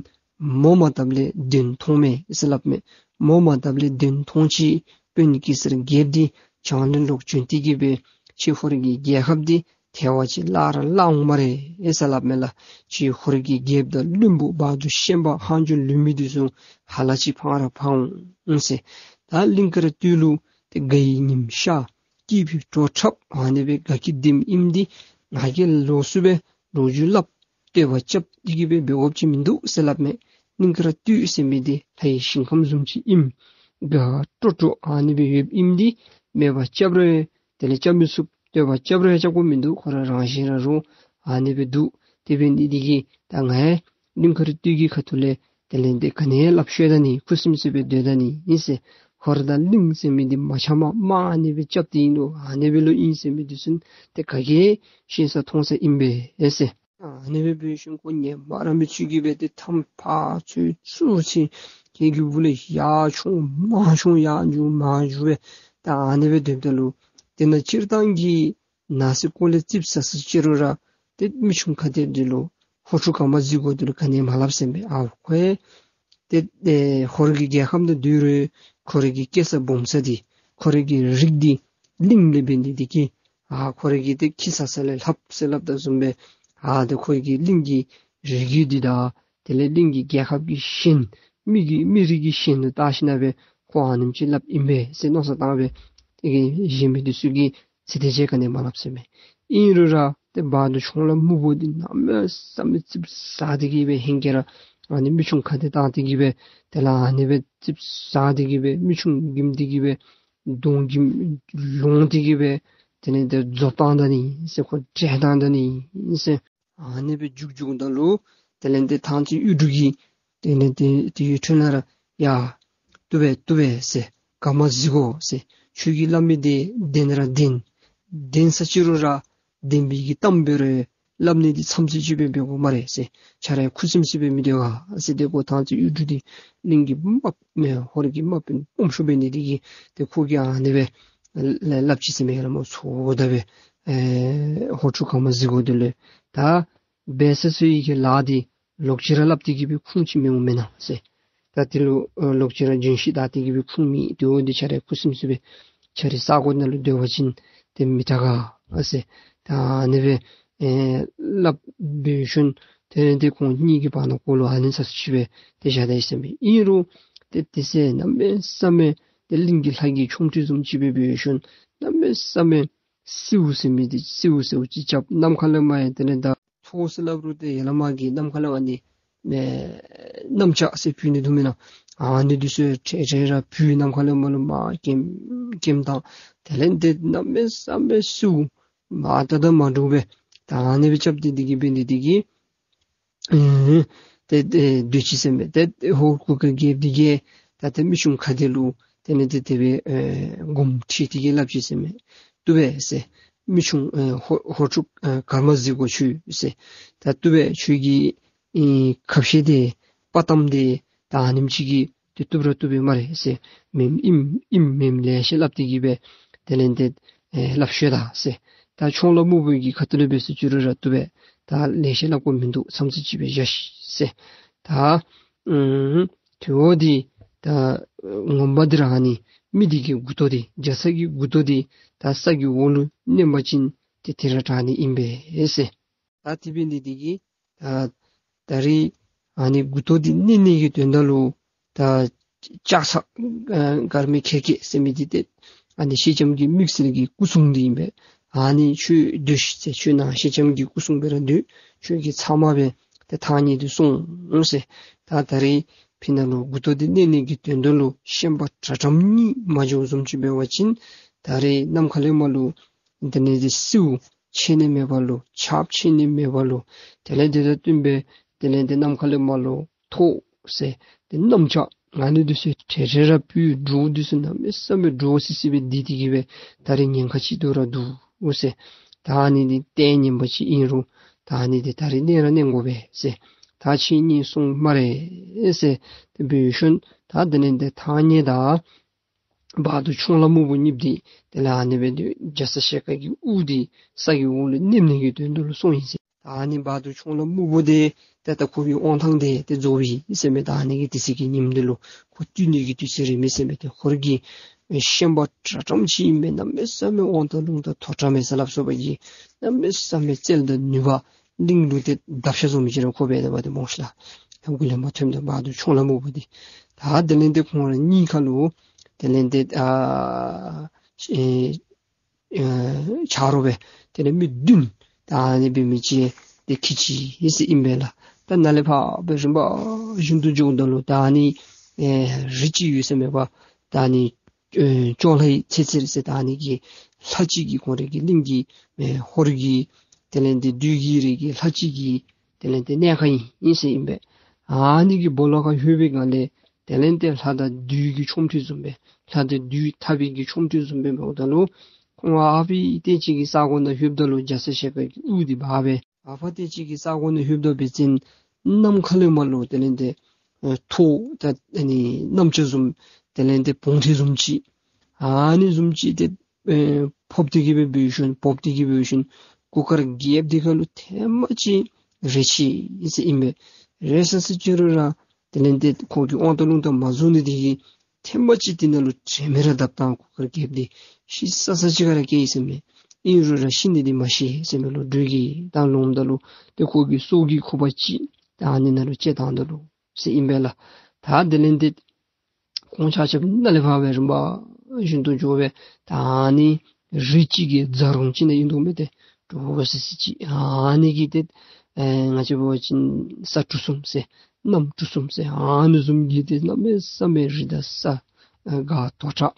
མོ་མ་བཏབ་ལས་གདོན་མཐོང་མས་ཟེར་སླབ་མས། མོ་མ་བཏབ་ལས་གདོན་མཐོང་ཅི། དཔོན་གེ་སར་རྒྱལཔོ་འདི་བྱང་ལས་ལོག་བྱོན་ཏེ་གི་སྦེ་ཕྱི་ཧོར་གྱི་རྒྱལ་ཁབ་འདི་ཐལ་བ་ཅིག་བརླག་ར་བརླག་འོང་སྨ་རེ་ཟེར་སླབ་མས་ལགས། ཕྱི་ཧོར་གྱི་རྒྱལཔོ་དང་བློན་པོ་བ་དུར་ཤན་པ་ཧང་ཇོ་ལུ་མི་འདི་ཚུ་ཧ་ལ་ཅིག་ཕང་ར་ཕང་འོང་ཟེར། ད་གླིང་དཀར་སྟོད་ལུ་ཏེ་དགའ་ཡི་ཉིམ་ཤར་སྐྱིད་པའི་བྲོ་འཁྲབ་ཨ་ནི་སྦེ་དགའ་སྐྱིད་ལྡནམ་ཨིནམ་འདི་ང་གིས་ལོགས་སུ་སྦེ་ལོ་རྒྱུས་སླབ་བསྟོད་པ་རྐྱབ་སྟེ་གི་སྦེ་འབད་དགོཔ་ཅིག་མིན་འདུག་ཟེར་སླབ་མས། གླིང་དཀར་སྟོད་ཟེར་མི་འདི་ལྷའི་ཞིང་ཁམས་བཟུམ་ཅིག་ཨིནམ་དགའ་སྤྲོ་སྤྲོ་ཨ་ནི་སྦེ་ཡོདཔ་ཨིནམ་འདི་སྨད་པ་རྐྱབ་རུང་དེ་ལས་རྐྱབ་མི་ཚུགས། བསྟོད་པ་རྐྱབ་རུང་རྐྱབ་དགོཔ་མིན་འདུག། ཁོ་ར་རང་བཞིན་ར་རུང་ཨ་ནི་སྦེ་འདུག། དེ་འབད་ནི་འདི་གིས་ད་ང་ཡང་གླིང་དཀར་སྟོད་ཀྱི་ཁ་ཐུག་ལས་དེ་ལས་འདི་ག་ནི་སླབ་ཤོར་ད་ནི་ཁུ་སིམ་སི་སྦེ་སྡོད་ད་ནི་ཨིན་ཟེར། ཧོར་དང་གླིང་ཟེར་མི་འདི་མ་འཆམ་པར་དམག་ཨ་ནི་སྦེ་རྐྱབ་སྟེ་ཨིན་ལོ་ཨ་ནི་སྦེ་ལོ་ཨིན་ཟེར་མི་འདི་ཚུ་ཏེ་ག་གིས་ཤེས་ས་མཐོང་ས་ཨིན་པས་ཟེར། ཨ་ནི་སྦེ་འབད་ཞིནམ་ཁོ་ངལ་མ་རངས་པའི་ཚུལ་གྱིས་སྦེ་ཏེ་ཐམ་ཕར་ཚུར་ཚུར་ཚུར་ཁོ་གི་སྦུག་ལས་ཡར་མཆོང་མར་མཆོང་ཡར་འགྱོ་མར་འགྱོ་སྦེ་ད་ཨ་ནི་སྦེ་སྡོདཔ་ད་ལུ་དེ་ནང་སྤྱིར་བཏང་གི་ནང་སེམས་ཁོག་ལས་ཙིགཔ་ཟ་ཟ་ཅི་རུང་ར་ཏེ་མི་ཆུང་ཁ་བདེ་འདི་ལུ་ཧོར་ཕྲུག་ག་མ་གཟིགས་དགོ་འདི་ལུ་ག་ནི་མ་སླབ་ཟེར་མས། ཨའོ་ཁོ་ཡང་ཏེ་ཨེ་ཧོར་གྱི་རྒྱལ་ཁམས་ནང་སྡོད་རུང་ཁོ་རའི་གི་སྐྱེས་ས་སྦོམ་ས་འདི་ཁོ་རའི་གི་རིགས་འདི་གླིང་ལས་འབད་ནི་འདི་གིས་ཨ་ཁོ་རའི་གི་ཏེ་ཁྱི་ཟ་ས་ལས་ལྷགཔ་ཟེར་སླབ་དོ་བཟུམ་སྦེ་ཨ་ཏེ་ཁོ་རའི་གི་གླིང་གི་རིགས་རྒྱུད་འདི་དང་དེ་ལས་གླིང་གི་རྒྱལ་ཁབ་ཀྱི་ཞེན་མི་གི་མི་རིགས་ཀྱི་ཞེན་ལུ་བལྟ་ཞིན་ན་སྦེ་ཁོ་ཨ་ནེམ་ཅིག་སླབ་ཨིན་པས་ཟེར་མནོ་བསམ་བཏང་སྦེ་དེ་གིས་གཞན་མི་འདི་ཚུ་གིས་ཚིག་དེ་ཅིག་ག་ནི་མ་སླབ་ཟེར་མས། ཨིན་རུང་ར་ཏེ་བ་དུར་མཆོང་ལ་དམུ་བོ་འདི་གནམ་མེད་ས་མེད་ཙིགཔ་ཟ་སྟེ་གི་སྦེ་ཧེང་སྐལ་ར་ཨ་ནི་མི་ཆུང་ཁ་བདེ་བཏང་སྟེ་གི་སྦེ་དེ་ལས་ཨ་ནི་སྦེ་ཙིགཔ་ཟ་སྟེ་གི་སྦེ་མི་ཆུང་གིམ་སྟེ་གི་སྦེ་གདོང་གིམ་ལོང་སྟེ་གི་སྦེ་དེ་ལས་ཏེ་འཛོལ་བཏང་ད་ནི་ཟེར་ཁོ་བྲེལ་བཏང་ད་ནི་ཟེར། ཨ་ནི་སྦེ་འཇུག་འཇུགཔ་ད་ལུ་ དེ་ལས་ཏེ་ཐང་རྩེ་གཡུ་འབྲུག་གིས་དེ་ལས་ཏེ་དེ་གཡུ་ཁྲོན་ལ་ར་ཡ་བཏུབ་པས་བཏུབ་པས་ཟེར། ག་མ་གཟིག་གོ་ཟེར། ཁྱོད་ཀྱིས་སླབ་མི་དེ་བདེན་ར་བདེན། བདེན་ས་ཅི་རུང་ར་བདེན་པའི་གི་གཏམ་འབད་རུང་སླབ་ནི་འདི་མཚམས་ཚོད་ཅིག་སྦེ་འབད་དགོ་སྨ་རེ་ཟེར། ཁྱོད་ར་ཁུ་སིམ་སི་སྦེ་མི་སྡོད་ག་ཟེར། ཏེ་ཁོ་ཐང་རྩེ་གཡུ་འབྲུག་འདི་གླིང་གི་དམག་མི་ཧོར་གྱི་དམག་དཔོན་དཔོན་ཤོ་འབད་ནི་དེ་གིས་ཏེ་ཁོ་གིས་ཨ་ནི་སྦེ་སླབ་ཅི་ཟེར་མས་ལགས་སྨོ། ཚུར་ད་སྦེ་ཨེ་ཧོར་ཕྲུག་ག་མ་གཟིག་གོ་དེ་ལས་ད་འབད་ས་ཚུ་ཡི་གི་ལཱ་འདི་ལོག་ཅི་ར་སླབ་སྟེ་གི་སྦེ་ཁུངས་ཅིག་མི་འོང་མེན་ན་ཟེར། ད་དེ་ལུ་ཨ་ལོག་ཅི་ར་རྒྱུན་ཤེས་ད་སྟེ་གི་སྦེ་ཁུངས་མེད། དེ་འོ་འདི་ཁྱོད་ར་ཁུ་སིམ་སི་སྦེ་ཁྱོད་རའི་ས་གོ་ནང་ལུ་སྡོད་པ་ཅིན་ཏེ་མི་དྲག་ག་ཟེར། ད་ཨ་ནི་སྦེ་ཨེ་སླབ་འབད་ཞིནམ་དེ་ལས་ཏེ་ཁོང་གཉིས་ཀྱི་བར་ན་གོ་ལུ་ཨ་ནི་ཚ་སུ་ཅིག་སྦེ་ཏེ་བཞག་ད་ཡི་ཟེར་མས། ཨིན་རུང་ཏེ་དེ་ཚེ་གནམ་མེད་ས་མེད་ཏེ་གླིང་གི་ལྷ་གི་ཆོ་འཕྲུལ་བཟུམ་ཅིག་སྦེ་འབད་ཞིནམ་གནམ་མེད་ས་མེད་སེའུ་ཟེར་མི་འདི་སེའུ་ཟེརཝ་ཅིག་རྐྱབ། ནམ་མཁའ་ལས་མར་ཡང་དེ་ལས་ད་མཐོ་ཟེར་སླབ་རུང་ཏེ་ཡར་ལས་མར་གྱི་ནམ་མཁའ་ལས་ཨ་ནི་ཨེ་གནམ་ལྕགས་ཟེར་ཕུལ་ནི་འདུག་མེན་ན། ཨ་ནི་འདི་ཚུ་ཡང་ཁྲེ་ཁྲེ་ར་ཕུལ། ནམ་མཁའ་ལས་མར་ལུ་མར་ཀེམ་ཀེམ་བཏང་། དེ་ལས་ཏེ་གནམ་མེད་ས་མེད་སེའུ་མར་ད་ད་མར་འདྲོག་སྦེ་ད་ཨ་ནི་སྦེ་རྐྱབ་སྟེ་འདི་གིས་འབད་ནི་འདི་གིས་ཨེ་ཏེ་ཏེ་སྡོད་ཅི་ཟེར་མས། ཏེ་ཧོར་གུར་དཀར་རྒྱལཔོ་འདི་གིས་ད་ཏེ་མི་ཆུང་ཁ་བདེ་ལུ་དེ་ལས་ཏེ་དེ་སྦེ་ཨེ་དགོངསམ་ཁྲེལ་ཏེ་གིས་སླབ་ཅི་ཟེར་མས། བཏུབ་པས་ཟེར། མི་ཆུང་ཨེ་ཧོར་ཧོར་ཕྲུག་ཨེ་ག་མ་གཟིག་གོ་ཁྱོད་ཟེར། ད་བཏུབ་པས། ཁྱོད་ཀྱི་ཨེ་ཁ་བཤད་དེ་དཔའ་གཏམ་དེ་ད་ཨ་ནེམ་ཅིག་གིས་ཏེ་བཏུབ་ར་བཏུབ་པས་སྨ་རེ་ཟེར། མེནམ་ཨིནམ་ཨིནམ་མེནམ་ལེ་ཤ་སླབ་སྟེ་གིས་སྦེ་དེ་ལས་ཏེ་ཨེ་སླབ་ཤོད་ད་ཟེར། ད་ཆོང་ལ་སྨུག་པོ་གི་ཁ་ཐུག་ལས་འབད་ཟེར་ཅི་རུང་ར་བཏུབ་པས། ད་ལེ་ཤ་སླབ་དགོཔ་མིན་འདུག། མཚམས་ཚོད་ཅིག་སྦེ་བཞག་ཤིག་ཟེར། ད་ཨུམ་དེ་འོ་འདི་ད་ངོ་མ་འདི་ར་ཨ་ནི་མི་འདི་གི་མགུ་ཏོ་འདི་རྒྱ་ཚ་གི་མགུ་ཏོ་འདི་ད་ས་གི་འོག་ལུ་མནན་པ་ཅིན་ཏེ་དེ་ར་དྲག་ནི་ཨིན་པས་ཟེར། ད་དེ་འབད་ནི་འདི་གིས་ད་ད་རེས་ཨ་ནི་མགུ་ཏོ་འདི་མནན་ནི་གི་དོན་དག་ལུ་ད་ལྕགས་ཚ་ཨ་མགར་མེ་ཁེར་ཁེར་ཟེར་མི་འདི་ཏེ་ཨ་ནི་སེང་ལྕམ་གྱི་དམིགས་བསལ་གྱི་སྐུ་སྲུང་འདི་ཨིན་པས། ཨ་ནི་ཁྱོད་སྡོད་ཤིག་ཟེར། ཁྱོད་ནཱ་སེང་ལྕམ་གྱི་སྐུ་སྲུང་སྦེ་ར་སྡོད། ཁྱོད་ཀྱིས་ཚབ་མ་སྦེ་ཏེ་ཐང་རྙེད་དེ་སོང་ཟེར། ད་ད་རེས་ཕི་ནཱ་ལུ་མགུ་ཏོ་འདི་མནན་ནི་གི་དོན་དག་ལུ་ཤན་པ་དྲག་དྲགམ་གཉིས་མ་འགྱོཝ་བཟུམ་ཅིག་འབད་བ་ཅིན་ད་རེས་ནམ་མཁའ་ལས་མར་ལུ་དེ་ལས་ཏེ་སེའུ་ཆད་ནི་མེད་པ་ལུ་ཆརཔ་ཆད་ནི་མེད་པ་ལུ་དེ་ལས་དེ་དང་བསྟུན་སྦེ་དེ་ལས་ཏེ་ནམ་མཁའ་ལས་མར་ལུ་ཐོག་ཟེར་ཏེ་གནམ་ལྕགས་ཨ་ནི་འདི་ཚུ་ཁྲེ་ཁྲེ་ར་ཕུལ། འདྲོག་འདི་ཚུ་གནམ་མེད་ས་མེད་འདྲོག་སི་སི་སྦེ་སྡོད་དེ་གིས་སྦེ་ད་རེས་ཉེན་ཁ་ཅིག་ཏོ་ར་འདུག་ཟེར། ད་ཨ་ནི་འདི་ལྟས་ངན་པ་ཅིག་ཨིན་རུང་ད་ཨ་ནི་འདི་ད་རེས་མནན་ར་མནན་དགོ་པས་ཟེར། ད་ཁྱེད་གཉིས་སོང་སྨ་རེ་ཟེར། དེ་འབད་ཞིནམ་ད་དེ་ལས་ཏེ་ཐང་རྙེད་ད་བར་དུ་ཆུང་ལ་སྨུག་པོ་གཉིས་འདི་དེ་ལས་ཨ་ནི་སྦེ་འདི་རྒྱ་ཚ་ཞལ་དཀར་གྱི་དབུ་འདི་ས་གི་འོག་ལུ་མནན་ནི་གི་དོན་དག་ལུ་སོང་ཡི་ཟེར། ད་ཨ་ནི་བར་དུ་ཆུང་ལ་སྨུག་པོ་འདི་ད་ད་ཁོ་གི་དབང་ཐང་འདི་ཏེ་རྫོགས་པས་ཟེར་མས། ད་ཨ་ནི་གི་དེ་ཚེ་གི་ཉིནམ་འདི་ལུ་ཁོ་བཏུལ་ནི་གི་དུས་ཚོད་རན་མས་ཟེར་མས། ཏེ་ཧོར་གྱི་ཤན་པ་དྲག་དྲགམ་ཅིག་ཨིན་པས། གནམ་མེད་ས་མེད་དབང་ཐང་རླུང་རྟ་མཐོ་དྲགས་མས་ཟེར་སླབ་སོ་བ་གི་གནམ་མེད་ས་མེད་རྩལ་དང་ནུས་པ་གླིང་ལུ་ཏེ་དགྲ་ཤ་བཟུམ་ཅིག་ར་ཁོ་འབད་དེ་འབད་དེ་མོ་ཤིག་ལགས། ཡང་གུ་ལས་མ་ཐོནམ་ད་བར་དུ་ཆུང་ལ་སྨུག་པོ་འདི། ད་དེ་ལས་ཏེ་ཁོང་ར་གཉིས་ཁར་ལུ་དེ་ལས་ཏེ་ཨ་ཨེ་ཨེ་ཆ་རོགས་སྦེ་དེ་ལས་མི་བདུན་ད་ཨ་ནི་སྦེ་མི་ཅིག་ཏེ་ཁྱིད་ཅི་ཟེར་ཨིན་པས་ལགས། ད་ནཱ་ལས་ཕར་སྦེ་རིམ་པ་བཞིན་དུ་འགྱོཝ་ད་ལུ་ད་ཨ་ནི་ཨེ་རི་ཅིག་ཡོད་ཟེར་མས་པ། ད་ཨ་ནི་ཨེ་ཅོག་ལྷའི་ཚེ་ཚེར་ཟེར་ད་ཨ་ནི་གི་ལྷ་ཅིག་གིས་ཁོང་རའི་གི་གླིང་གི་ཨེ་ཧོར་གྱི་དེ་ལས་ཏེ་བདུད་ཀྱི་རིགས་ཀྱི་ལྷ་ཅིག་གི་དེ་ལས་ཏེ་གནས་ཁང་ཨིན་ཟེར་ཨིན་པས། ཨ་ནི་གི་སྦོ་ལོགས་ཁར་ལྷོད་པའི་སྒང་ལས་དེ་ལས་ཏེ་ལྷ་དང་བདུད་ཀྱི་ཆོ་འཕྲུལ་བཟུམ་སྦེ་ལྷ་དང་བདུད་འཐབ་པའི་གི་ཆོ་འཕྲུལ་བཟུམ་སྦེ་འབདཝ་ད་ལུ་ཁོང་ཨ་ཕི་ཏེ་ཅིག་གི་ས་གོ་ནང་ལྷོདཔ་ད་ལུ་རྒྱ་ཚ་ཞལ་དཀར་གྱི་དབུ་འདི་འབག་སྦེ་ཨ་ཕ་ཏེ་ཅིག་གི་ས་གོ་ནང་ལྷོདཔ་ད་འབད་བ་ཅིན་ནམ་མཁའ་ལས་མར་ལུ་དེ་ལས་ཏེ་ཨེ་ཐོག་ད་ཨ་ནི་གནམ་ལྕགས་བཟུམ་དེ་ལས་ཏེ་བོང་ཁྲི་བཟུམ་ཅིག་ཨ་ནི་བཟུམ་ཅིག་ཏེ་ཨེ་ཕོག་སྟེ་གིས་སྦེ་འབད་ཞིནམ་ཕོག་སྟེ་གིས་འབད་ཞིནམ་གུར་དཀར་རྒྱལཔོ་འདི་ཁ་ལུ་ཐེངས་མ་ཅིག་རེག་ཅི་ཟེར་ཨིན་པས། རེག་ས་ཟེར་ཅི་རུང་ར་དེ་ལས་ཏེ་ཁོ་གི་དབང་ཐང་རླུང་རྟ་མ་རྫོགས་ནི་དེ་གིས་ཐེངས་མ་ཅིག་དེ་ནང་ལུ་དྲན་མེད་ར་བརྡབ་བཏང་། གུར་དཀར་རྒྱལཔོ་འདི་ཤི་ས་ས་ཅིག་ཁར་ར་བསྐྱལ་ཡི་ཟེར་མས། ཨིན་རུང་ར་ཤི་ནི་འདི་མ་ཤི་ཟེར་མས་ལོ། འགྲོས་ཀྱིས་ད་ལོངམ་ད་ལུ་ཏེ་ཁོ་གི་སྲོག་གི་ཁུ་བ་ཅིག་ད་ཨ་ནི་ནང་ལུ་བཅད་བཏངམ་ད་ལུ་ཟེར་ཨིན་པས་ལགས། ད་དེ་ལས་ཏེ་ཁོང་ཆ་ཁྱབ་ནཱ་ལས་ཕར་སྦེ་རིམ་པ་བཞིན་དུ་འགྱོ་སྦེ་ད་ཨ་ནི་རི་ཅིག་གི་རྫ་རོང་ཅིག་ནང་ཨིན་འདུག་མས། ཏེ་གྲུ་བོ་སི་སི་ཅིག་ཨ་ནི་གི་ཏེ་ཨེ་ང་བཅས་འབད་བ་ཅིན་ས་གྲུ་གསུམ་ཟེར་གནམ་གྲུ་གསུམ་ཟེར་ཨ་ནི་བཟུམ་གྱི་ཏེ་གནམ་མེད་ས་མེད་རི་དང་ས་ཨེ་ག་མཐོ་དྲགས་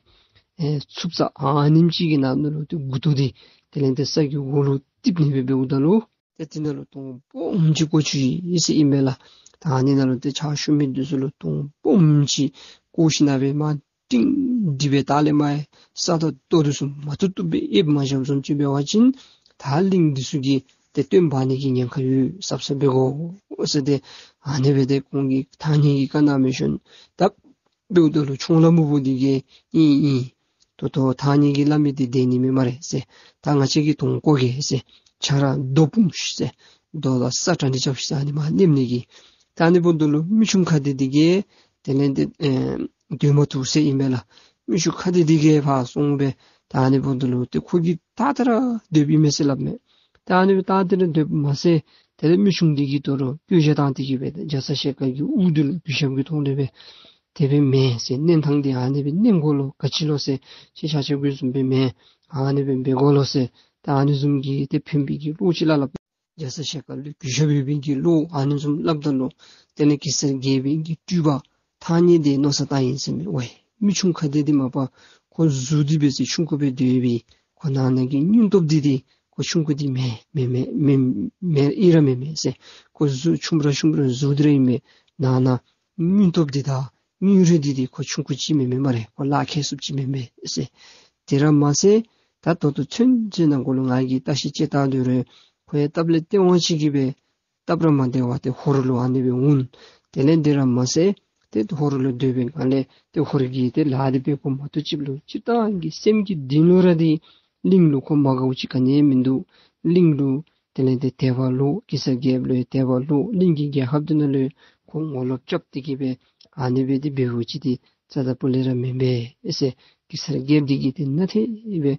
ཨེ་ཚུབ་ས་ཨ་ནེམ་ཅིག་གི་ནང་ན་ལུ་ཏེ་མགུ་ཏོ་འདི་དེ་ལས་ཏེ་ས་གི་འོག་ལུ་རྡིབ་ནི་སྦེ་འབདཝ་ད་ལུ་ ཏེ་དེ་ནང་ལུ་དོང་སྦོམ་ཅིག་བརྐོ་བཅུག་ཡི་ཟེར་ཨིན་པས་ལགས། ད་ཨ་ནི་ནང་ལུ་ཏེ་ཕྱག་ཞུ་མི་འདི་ཚུ་ལུ་དོང་སྦོམ་ཅིག་བརྐོ་ཞིནམ་སྦེ་མར་སྒྲིང་སྒྲི་སྦེ་ད་ལས་མར་ས་དང་རྡོ་འདི་ཚུ་མ་བཏུབ་བཏུབ་སྦེ་ཨེབ་མ་བཞགཔ་བཟུམ་ཅིག་འབད་བ་ཅིན་ད་གླིང་འདི་ཚུ་གིས་ཏེ་བཏོན་འབག་ནི་གི་ཉེན་ཁ་ཡོད་ཟེར་སྦེ་གོ་ཟེར། ཏེ་ཨ་ནི་སྦེ་ཏེ་ཁོང་གིས་ཐང་རྙེད་ཀྱིས་བཀའ་གནང་མི་ཤོན། ད་འབདཝ་ད་ལུ་ཁྱུང་ལྷ་སྨུག་པོ་འདི་གིས་ཨིན་ཨིན། ད་ལྟོ་ཐང་རྙེད་ཀྱིས་སླབ་མི་འདི་བདེན་ནི་མས་སྨ་རེ་ཟེར། ད་ང་བཅས་ཀྱིས་དོང་བརྐོ་གེ་ཟེར། ཁྱོད་ར་རྡོ་སྤུངས་ཤིག་ཟེར། རྡོ་དང་ས་གྲ་སྒྲིག་རྐྱབ་ཤིག་ཟེར། ཨ་ནི་མར་གནོདཔ་ནི་གི། ད་ཨ་ནི་འབདཝ་ད་ལུ་མི་ཆུང་ཁ་བདེ་འདི་གིས་དེ་ལས་འདི་ཨེ་སྡོད་མ་བཏུབ་ཟེར་ཨིན་པས་ལགས། མི་ཆུང་ཁ་བདེ་འདི་གིས་ཕར་སོང་སྦེ་ད་ཨ་ནི་འབདཝ་ད་ལུ་ཏེ་ཁོ་གིས་ད་ལྟོ་ར་སྡོདཔ་ཨིན་མས་ཟེར་སླབ་མས། ད་ཨ་ནི་སྦེ་ད་ལྟོ་ར་སྡོདཔ་མ་ཚད་དེ་ལས་མི་ཆུང་འདི་གིས་དོ་རུང་སྐྱོ་ཤས་བཏང་སྟེ་གིས་སྦེ་རྒྱ་ཚ་ཞལ་དཀར་གྱི་དབུ་འདི་ལུ་གུས་ཞབས་ཀྱི་ཐོག་ལས་སྦེ་དེ་སྦེ་མེན་ཟེར། གནོན་ཐངས་འདི་ཨ་ནི་སྦེ་གནོན་དགོ་ལོ། ག་ཅི་ལོ་ཟེར། ཁྱེད་ཆ་ཁྱབ་ཀྱི་བཟུམ་སྦེ་མེན། ཨ་ནི་སྦེ་འབད་དགོ་ལོ་ཟེར། ད་ཨ་ནི་བཟུམ་གྱི་ཏེ་ཕན་པའི་གི་བློ་ཅིག་སླབ་སླབ། རྒྱ་ཚ་ཞལ་དཀར་ལུ་གུས་ཞབས་ཡོད་པའི་གི་བློ་ཨ་ནི་བཟུམ་སླབ་ད་ལུ་དེ་ལས་གེ་སར་རྒྱལ་པོའི་གི་སྤྲུལ་པ་ཐང་རྙེད་འདི་མནོ་བསམ་བཏང་ཡི་ཟེར་མས། ཝའི་མི་ཆུང་ཁ་བདེ་འདི་མ་པ་ཁོ་གཟུགས་འདི་འབད་ཟེར་ཆུང་ཀུ་སྦེ་སྡོད་པའི་ཁོ་ནང་ན་གི་སྙིང་སྟོབས་འདི་འདི་ཁོ་ཆུང་ཀུ་འདི་མེན་མེན་མེན་མེན་མེན་ཨིན་ར་མེན་མེན་ཟེར། ཁོ་གཟུགས་ཆུང་ར་ཆུང་ར་གཟུགས་འདི་ར་ཨིན་པས། ནང་ན་སྙིང་སྟོབས་འདི་དང་སྙིང་རུས་འདི་འདི་ཁོ་ཆུང་ཀུ་ཅིག་མེན་མེན་སྨ་རེ། ཁོ་ལག་ཁེལ་སུ་ཅིག་མེན་མེན་ཟེར། དེ་ར་མ་ཚད་ད་ད་ལྟོ་ཚུན་ཚོད་ནང་འཁོད་ལུ་ང་གིས་བརྟག་ཞིབ་དཔྱད་བལྟ་དོ་རུང་ཁོ་ཡང་སྟབས་ལེགས་སྟེས་དབང་ཅིག་གིས་སྦེ་སྟབས་ར་མ་བདེ་བར་ཏེ་ཧོར་ལུ་ཨ་ནི་སྦེ་འོང་། དེ་ལས་དེ་ར་མ་ཚད་ཏེ་ཧོར་ལུ་སྡོད་པའི་སྒང་ལས་ཏེ་ཧོར་གྱི་ཏེ་ལཱ་འདི་འབད་དགོ་མ་གཏོགས་ཅིག་ལུ་སྤྱིར་བཏང་གི་སེམས་ཀྱི་གཏིང་ལུ་ར་འདི་གླིང་ལུ་ཁོ་མ་དགའཝ་ཅིག་ག་ནི་ཡང་མིན་འདུག། གླིང་ལུ་དེ་ལས་ཏེ་དད་པ་ལོག། གེ་སར་རྒྱལཔོ་ལུ་ཡང་དད་པ་ལོག། གླིང་གི་རྒྱལ་ཁབ་འདི་ནང་ལུ་ཁོ་ངོ་ལོག་རྐྱབ་སྟེ་གིས་སྦེ་ཨ་ནི་སྦེ་འདི་འབདཝ་ཅིག་འདི་རྩ་དང་པོ་ལས་ར་མེན་པས་ཟེར། གེ་སར་རྒྱལཔོ་འདི་གིས་ཏེ་ནན་ཏན་སྦེ་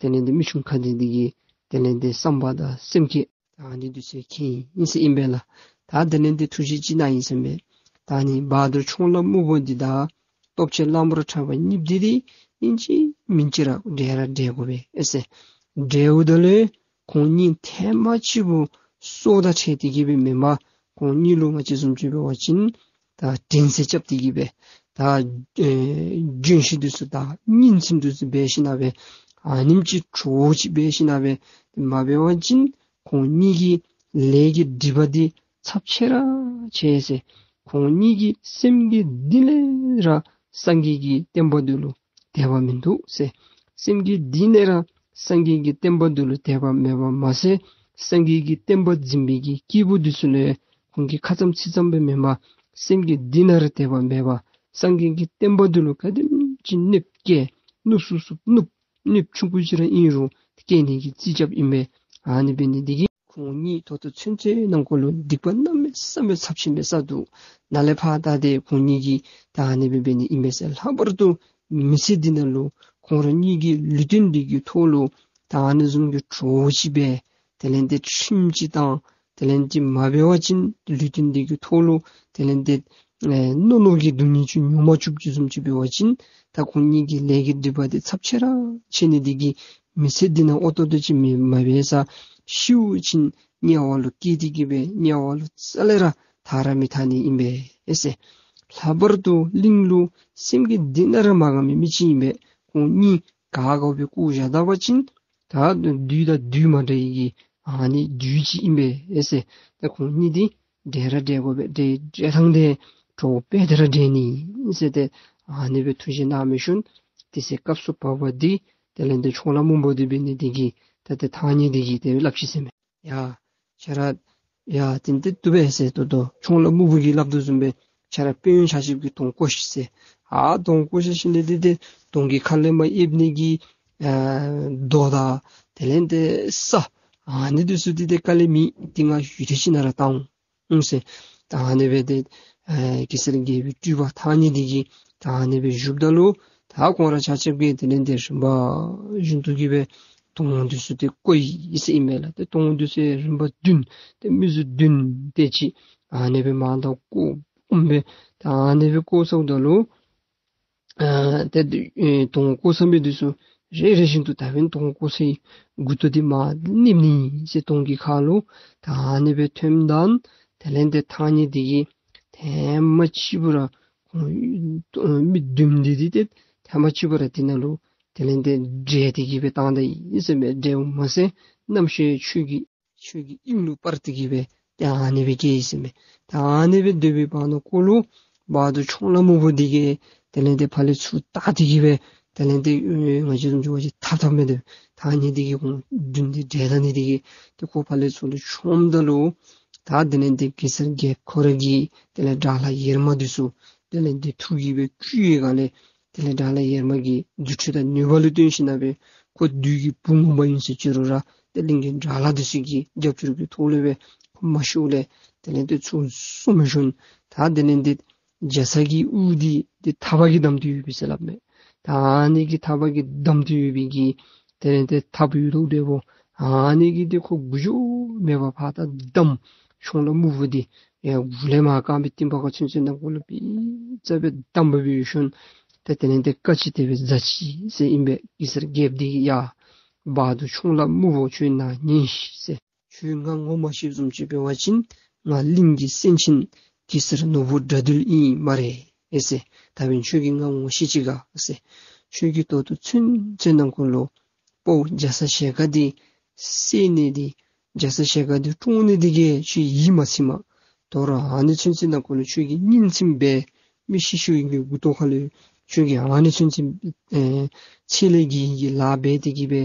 དེ་ལས་ཏེ་མི་ཆུང་ཁ་བདེ་འདི་གི་དེ་ལས་ཏེ་བསམ་པ་དང་སེམས་བསྐྱེད་ད་ཨ་ནི་འདི་ཚུ་མཁྱེན་ཡི་ཟེར་ཨིན་པས་ལགས། ད་དེ་ལས་ཏེ་ཐུགས་རྗེ་ཅིག་གནང་ཡི་ཟེར་མས། ད་ཨ་ནི་བ་དུར་ཁྱུང་ལྷ་སྨུག་པོ་འདི་དང་སྟོབས་ཆེན་གླང་པོ་ཁྲ་བོ་གཉིས་འདི་འདི་ཨིན་ཅི་མིན་ཅི་ར་བསྒྲལ་ར་བསྒྲལ་དགོ་པས་ཟེར། བསྒྲལཝ་ད་ལུ་ཁོང་གཉིས་ཐེངས་མ་གཅིག་པུ་སྲོག་དང་ཕྲལ་ཏེ་གིས་སྦེ་མེན་པར་ཁོང་གཉིས་ལུ་ང་བཅས་བཟུམ་ཅིག་འབད་བ་ཅིན་ད་དྲན་གསོ་རྐྱབ་སྟེ་གིས་སྦེ་ད་ཨེ་བརྗོད་གཞི་འདི་ཚུ་དང་སྙིང་ཚིམ་འདི་ཚུ་འབད་ཞིནམ་སྦེ་ཨ་ནེམ་ཅིག་དྲོ་ཅིག་འབད་ཞིནམ་སྦེ་མ་འབད་བ་ཅིན་ཁོང་གཉིས་ཀྱི་ལས་ཀྱི་སྒྲིབ་པ་འདི་ཚབས་ཆེ་ར་ཆེ་ཟེར། ཁོང་གཉིས་ཀྱི་སེམས་ཀྱི་གཏིང་ལས་ར་སངས་རྒྱས་ཀྱི་བསྟན་པ་འདི་ལུ་དད་པ་མིན་འདུག་ཟེར། སེམས་ཀྱི་གཏིང་ལས་ར་སངས་རྒྱས་ཀྱི་བསྟན་པ་འདི་ལུ་དད་པ་མེད་པར་མ་ཟད་སངས་རྒྱས་ཀྱི་བསྟན་པ་འཛིན་པའི་གི་སྐྱེས་བུ་འདི་ཚུ་ལུ་ཁོང་གིས་ཁ་ཙམ་ཚིག་ཙམ་སྦེ་མེན་པར་སེམས་ཀྱི་གཏིང་ལས་ར་དད་པ་མེད་པར་སངས་རྒྱས་ཀྱི་བསྟན་པ་འདི་ལུ་ག་དེམ་ཅིག་གནོདཔ་བཀལ་གནོད་སུ་སུ་གནོད་གནོདཔ་ཆུང་ཀུ་ཅིག་ར་ཨིན་རུང་བཀལ་ནི་གི་རྩིས་རྐྱབ་ཨིན་པས། ཨ་ནི་འབད་ནི་འདི་གིས་ཁོང་གཉིས་ད་ལྟོ་ཚུན་ཚོད་ནང་འཁོད་ལུ་སྡིག་པ་གནམ་མེད་ས་མེད་ཚབས་ཆེན་སྦེ་བསགས་འདུག། ནཱ་ལས་ཕར་ད་ཏེ་ཁོང་གཉིས་ཀྱིས་ད་ཨ་ནི་སྦེ་འབད་ནི་ཨིན་པས་ཟེར། ལྷག་པར་དུ་མི་ཚེ་འདི་ནང་ལུ་ཁོང་ར་གཉིས་ཀྱི་ལུས་རྟེན་འདི་གི་ཐོག་ལུ་ད་ཨ་ནི་བཟུམ་གྱི་དྲོ་ཅིག་སྦེ་དེ་ལས་ཏེ་ཁྲིམས་ཅིག་བཏང་། དེ་ལས་ཏེ་མ་འབད་བ་ཅིན་ལུས་རྟེན་འདི་གི་ཐོག་ལུ་དེ་ལས་ཏེ་ཨེ་རྣོ་རྣོ་གི་སྡུག་བསྔལ་ཅིག་མྱོང་མ་བཅུགཔ་ཅིག་བཟུམ་ཅིག་འབད་བ་ཅིན་ད་ཁོང་གཉིས་ཀྱི་ལས་ཀྱི་སྒྲིབ་པ་འདི་ཚབས་ཆེ་ར་ཆེ་ནི་འདི་གིས་མི་ཚེ་འདི་ནང་ཨོ་ཏོ་ཏོ་ཅིག་མི་མ་འབད་ས་ཤིཝ་ཅིན་དམྱལ་བ་ལུ་སྐྱེས་ཏེ་གིས་སྦེ་དམྱལ་བ་ལུ་རྩ་ལས་ར་ཐར་ར་མི་ཐར་ནི་ཨིན་པས་ཟེར། ལྷག་པར་དུ་གླིང་ལུ་སེམས་ཀྱི་གཏིང་ལས་ར་མ་དགའ་མི་མི་ཅིག་ཨིན་པས། ཁོང་གཉིས་ག་དགའཝ་སྦེ་བཀོ་བཞག་ད་པ་ཅིན་ད་བདུད་དང་བདུད་མ་འདྲ་བའི་གི་ཨ་ནི་བདུད་ཅིག་ཨིན་པས་ཟེར། ད་ཁོང་གཉིས་འདི་བསྒྲལ་ར་བསྒྲལ་དགོ་པས། བསྒྲལ་བསྒྲལ་ཐངས་འདི་གྲོགས་དཔེ་དེ་ར་བསྒྲལ་ནི་ཟེར་ཏེ་ཨ་ནི་སྦེ་ཐུགས་བཞེད་གནང་མི་ཤུལ་དེ་ཚེ་སྐབས་སུ་བབ་པ་འདི་དེ་ལས་ཏེ་ཁྱུང་ལྷ་སྨུག་པོ་འདི་འབད་ནི་འདི་གིས་ད་ཏེ་ཐང་རྙེད་འདི་གིས་དེ་སྦེ་སླབ་ཅི་ཟེར་མས། ཡ་ཁྱོད་ར་ཡ་དེ་འདི་བཏུབ་པས་ཟེར། ད་ལྟོ་ཁྱུང་ལྷ་སྨུག་པོ་གིས་སླབ་དོ་བཟུམ་སྦེ་ཁྱོད་ར་དཔོན་ཆ་ཁྱབ་ཀྱིས་དོང་བརྐོ་ཤིག་ཟེར། ཨ་དོང་བརྐོ་ཤེས་ཞིནམ་ལས་འདི་ཏེ་དོང་གི་ཁ་ལས་མར་ཨེབ་ནི་གི་ཨ་རྡོ་དང་དེ་ལས་ཏེ་ས་ཨ་ནི་འདི་ཚུ་འདི་ཏེ་ག་ལས་མེད། འདི་ང་ཡུད་ཐེངས་ཅིག་ནང་ར་བཏང་འོང་ཟེར། ད་ཨ་ནི་སྦེ་ཏེ་ཨེ་གེ་སར་རྒྱལ་པོའི་སྤྲུལ་པ་ཐང་རྙེད་འདི་གིས་ད་ཨ་ནི་སྦེ་ཞུཝ་ད་ལུ་ད་ཁོང་ར་ཆ་ཁྱབ་ཀྱིས་དེ་ལས་ཏེ་རིམ་པ་བཞིན་དུ་གིས་སྦེ་དོང་འདི་ཚུ་ཏེ་བརྐོ་ཡི་ཟེར་ཨིན་མས་ལགས། ཏེ་དོང་འདི་ཚུ་རིམ་པ་བདུན་ཏེ་མི་ཚུ་བདུན་དེ་ཅིག་ཨ་ནི་སྦེ་མང་དག་བརྐོ་འོང་སྦེ་ད་ཨ་ནི་སྦེ་བརྐོ་ཚརཝ་ད་ལུ་ཨ་ཏེ་ཨེ་དོང་བརྐོ་ཚར་མི་འདི་ཚུ་རེ་རེ་བཞིན་དུ་ད་འབདན་དོང་བརྐོ་ཚར་ཡི། མགུ་ཏོ་འདི་མར་གནོདཔ་ནི་ཟེར་དོང་གི་ཁ་ལུ་ད་ཨ་ནི་སྦེ་ཐོནམ་ད་དེ་ལས་ཏེ་ཐང་རྙེད་འདི་གིས་ཐེངས་མ་གཅིག་པུ་ར་ཁོང་མི་བདུན་འདི་འདི་ཏེ་ཐེངས་མ་གཅིག་པུ་ར་འདི་ནང་ལུ་དེ་ལས་ཏེ་བསྒྲལ་ཏེ་གིས་སྦེ་བཏང་ད་ཡི་ཟེར་མས། བསྒྲལཝ་མ་ཚད་རྣམ་ཤེས་ཆོས་ཀྱི་ ཁྱོད་ཀྱི་དབྱིངས་ལུ་སྤར་ཏེ་གི་སྦེ་ཏེ་ཨ་ནི་སྦེ་བསྐྱལ་ཡི་ཟེར་མས། ད་ཨ་ནི་སྦེ་སྡོད་པའི་བར་ན་ཀོ་ལུ་བ་དུ་ཆུང་ལ་མུ་བོ་འདི་གིས་དེ་ལས་ཏེ་ཕར་ལས་ཚུར་བལྟ་སྟེ་གི་སྦེ་དེ་ལས་ཏེ་ཨེ་ང་བཅས་བཟུམ་ཅིག་འབད་བ་ཅིན་ཐབ་ཐབ་མས། ཏེ་ད་ཨ་ནི་འདི་གིས་ཁོང་བདུན་འདི་བསྒྲལ་ད་ནི་འདི་གིས་ཏེ་ཁོ་ཕར་ལས་ཚུར་ལུ་མཆོངམ་ད་ལུ་ད་དེ་ལས་ཏེ་གེ་སར་རྒྱལཔོ་ཁོ་ར་གི་དེ་ལས་དགྲ་ལྷ་ཡེར་མ་འདི་ཚུ་དེ་ལས་ཏེ་ཐུགས་ཀྱིས་སྦེ་བསྐུལ་བའི་སྒང་ལས་དེ་ལས་དགྲ་ལྷ་ཡེར་མ་གི་རྫུ་འཕྲུལ་དང་ནུས་པ་ལུ་བརྟེན་ཞིན་ན་སྦེ་ཁོ་བདུད་ཀྱི་བུ་ངོ་མ་ཨིན་ཟེར་ཅི་རུང་ར་ཏེ་གླིང་གི་དགྲ་ལྷ་འདི་ཚུ་གི་རྒྱབ་སྐྱོར་གྱི་ཐོག་ལས་སྦེ་ཁོ་མ་ཤི་བར་ལས་དེ་ལས་ཏེ་ཚུར་སོང་མི་ཤུལ་ད་དེ་ལས་ཏེ་རྒྱ་ཚ་གི་དབུ་འདི་ཏེ་ཐག་པ་གིས་བསྡམས་ཏེ་ཡོད་པས་ཟེར་སླབ་མས། ད་ཨ་ནི་གི་ཐག་པ་གིས་བསྡམས་ཏེ་ཡོད་པའི་གི་དེ་ལས་ཏེ་ཐགཔ་ཡོད་དོ་བདེ་བོ་ཨ་ནི་གིས་ཏེ་ཁོ་འགུལ་སྐྱོད་མེད་པར་ཕར་ད་བསྡམས། ཆུང་ལ་མུ་བོ་འདི་ཡ་འགུལ་ལས་མ་བཀག་པའི་གཏིང་པ་ཁར་ཚུན་ཚོད་ནང་ཁོ་ལུ་པི་ཙ་སྦེ་བསྡམས་པ་སྦེ་ཡོད་ཤུལ་ཏེ་དེ་ལས་ཏེ་བཀའ་ཅིག་དེ་སྦེ་མཛད་ཅི་ཟེར་ཨིན་པས། གེ་སར་རྒྱལཔོ་འདི་གིས་ཡ་བ་དུ་ཆུང་ལ་མུ་བོ་ཁྱོད་ནཱ་ཉན་ཤིག་ཟེར། ཁྱོད་ང་ངོ་མ་ཤེསཔ་བཟུམ་ཅིག་འབད་བ་ཅིན་ང་གླིང་གི་སེང་ཆེན་གེ་སར་ནོར་བུ་དགྲ་འདུལ་ཨིན་སྨ་རེ་ཟེར། ད་འབདན་ཁྱོད་ཀྱིས་ང་ངོ་ཤེས་ཅི་ག་ཟེར། ཁྱོད་ཀྱིས་ད་ལྟོ་ཚུན་ཚོད་ནང་ཁོ་ལུ་དཔའ་བོ་རྒྱ་ཚ་ཞལ་དཀར་འདི་བསད་ནི་འདི་རྒྱ་ཚ་ཞལ་དཀར་འདི་བཀྲོངས་ནི་འདི་གིས་ཁྱོད་ཡིད་མ་ཚིམ་མས། དོ་རུང་ཨ་ནི་ཚུན་ཚོད་ནང་ཁོ་ལུ་ཁྱོད་ཀྱིས་སྙིང་ཚིམ་སྦེ་མི་ཤི་ཤིཝ་གི་མགུ་ཏོ་ཁ་ལུ་ཁྱོད་ཀྱིས་ཨ་ནི་ཚུན་ཚོད་ཨེ་ཚད་ལས་བརྒལ་བའི་གི་ལཱ་འབད་དེ་གི་སྦེ་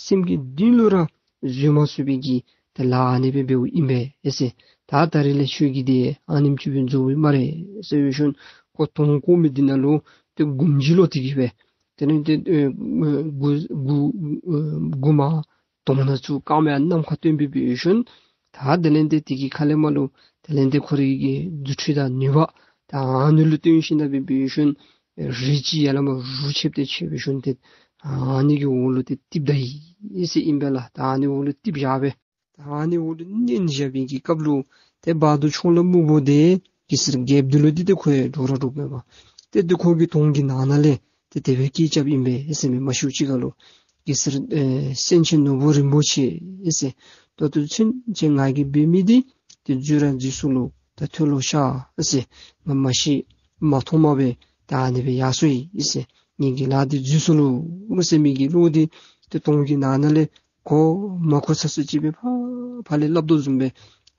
སེམས་ཀྱི་གཏིང་ལུ་ར་བཟོད་མ་ཚུགས་པའི་གི་ཏེ་ལཱ་ཨ་ནི་སྦེ་འབདཝ་ཨིན་པས་ཟེར། ད་ད་རིས་ལས་ཁྱོད་ཀྱི་དེ་ཨ་ནེམ་ཅིག་སྦེ་རྫོགས་པས་སྨ་རེ་ཟེར་ཡོད་ཤུལ་ཁོ་དོང་བརྐོ་མི་འདི་ནང་ལུ་ཏེ་དགུང་ལོ་དེ་གི་སྦེ་དེ་ལས་ཏེ་ཨེ་དགུ་དགུ་ཨེ་དགུ་མ་དོང་ནང་ཚུ་རྐངམ་ཡང་ནམ་མཁའ་སྟོན་པའི་སྦེ་ཡོད་ཤུལ་ད་དེ་ལས་ཏེ་དེ་གི་ཁ་ལས་མར་ལུ་དེ་ལས་ཏེ་ཁོ་རའི་གི་རྫུ་འཕྲུལ་དང་ནུས་པ་ད་ཨ་ནི་ལུ་བརྟེན་ཞིན་ན་སྦེ་འབད་ཡོད་ཤུལ་རི་ཅིག་ཡར་ལས་མར་རུ་ཆེབ་སྟེ་ཆེ་བའི་ཤུལ་ཏེ་ཨ་ནི་གི་འོག་ལུ་ཏེ་བཏིབ་ད་ཡི་ཟེར་ཨིན་པས་ལགས། ད་ཨ་ནི་འོག་ལུ་བཏིབ་བཞག་པས། ད་ཨ་ནི་འོག་ལུ་མནན་བཞག་པའི་གི་སྐབས་ལུ་ཏེ་བ་དུ་ཆུང་ལ་མུ་བོ་འདི་གེ་སར་རྒྱལཔོ་འདི་ལུ་འདི་ཏེ་ཁོ་ཡང་འདྲོག་ར་འདྲོག་པས་པ། ཏེ་འདི་ཁོ་གི་དོང་གི་ནང་ན་ལས་ཏེ་དེ་སྦེ་སྐད་རྐྱབ་ཨིན་པས་ཟེར་མས། མ་ཤིཝ་ཅིག་ཁར་ལུ་གེ་སར་ཨེ་སེང་ཆེན་ནོར་བུ་རིན་པོ་ཆེ་ཟེར། ད་ལྟོ་ཚུན་ཚོད་ང་གིས་འབད་མི་འདི་ཏེ་འཛོལ་ར་འཛོལ་སོ་ལོ། ད་ཐོས་ལོ་ཤ་ཟེར། ང་མ་ཤེས་མ་མཐོང་མ་སྦེ་ད་ཨ་ནི་སྦེ་ཡར་སོ་ཡི་ཟེར། ངེ་གི་ལཱ་འདི་འཛོལ་སོ་ལོ་ཟེར་མི་གི་བློ་འདི་ཏེ་དོང་གི་ནང་ན་ལས་གོ་མ་གོ་ཚ་སུ་ཅིག་སྦེ་ཕར་ཕར་ལས་སླབ་དོ་བཟུམ་སྦེ་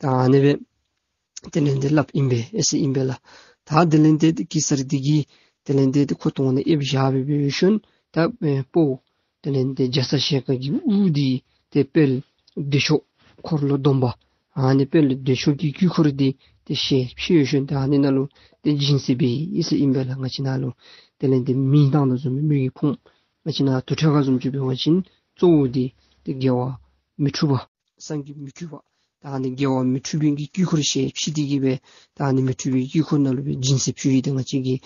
ད་ཨ་ནི་སྦེ་དེ་ལས་ཏེ་སླབ་ཨིན་པས་ཟེར་ཨིན་པས་ལགས། ད་དེ་ལས་ཏེ་གེ་སར་འདི་གིས་དེ་ལས་ཏེ་ཁོ་དོང་ནང་ཨེབ་བཞག་སྦེ་འབད་ཡོད་ཤུལ་ད་ཨེ་དཔའ་བོ་དེ་ལས་ཏེ་རྒྱ་ཚ་ཞལ་དཀར་གྱི་དབུ་འདི་ཏེ་དཔལ་བདེ་མཆོག་འཁོར་ལོ་སྡོམ་པ་ཨ་ནི་དཔལ་བདེ་མཆོག་གི་དཀྱིལ་འཁོར་འདི་ཏེ་ཞལ་ཕྱེ་ཡོད་ཤུལ་ད་ཨ་ནི་ནང་ལུ་ཏེ་སྦྱིན་སྲེག་འབད་ཡི་ཟེར་ཨིན་པས་ལགས། ང་བཅས་ནང་ལུ་དེ་ལས་ཏེ་མེ་བཏང་དོ་བཟུམ་སྦེ་མེ་གི་ཕུང་ང་བཅས་ནང་དུར་ཁྲོད་ཁར་བཟུམ་ཅིག་འབད་བ་ཅིན་གཙོ་བོ་འདི་ཏེ་རྒྱལ་བ་མི་འཁྲུགས་པ་སངས་རྒྱས་མི་འཁྲུགས་པ་ད་ཨ་ནི་རྒྱལ་བ་མི་འཁྲུགས་པའི་གི་དཀྱིལ་འཁོར་ཞལ་ཕྱེ་སྟེ་གི་སྦེ་ད་ཨ་ནི་མི་འཁྲུགས་པའི་དཀྱིལ་འཁོར་ནང་ལུ་སྦེ་སྦྱིན་སྲེག་ཕུལ་ཡི། ཏེ་ང་བཅས་ཀྱི་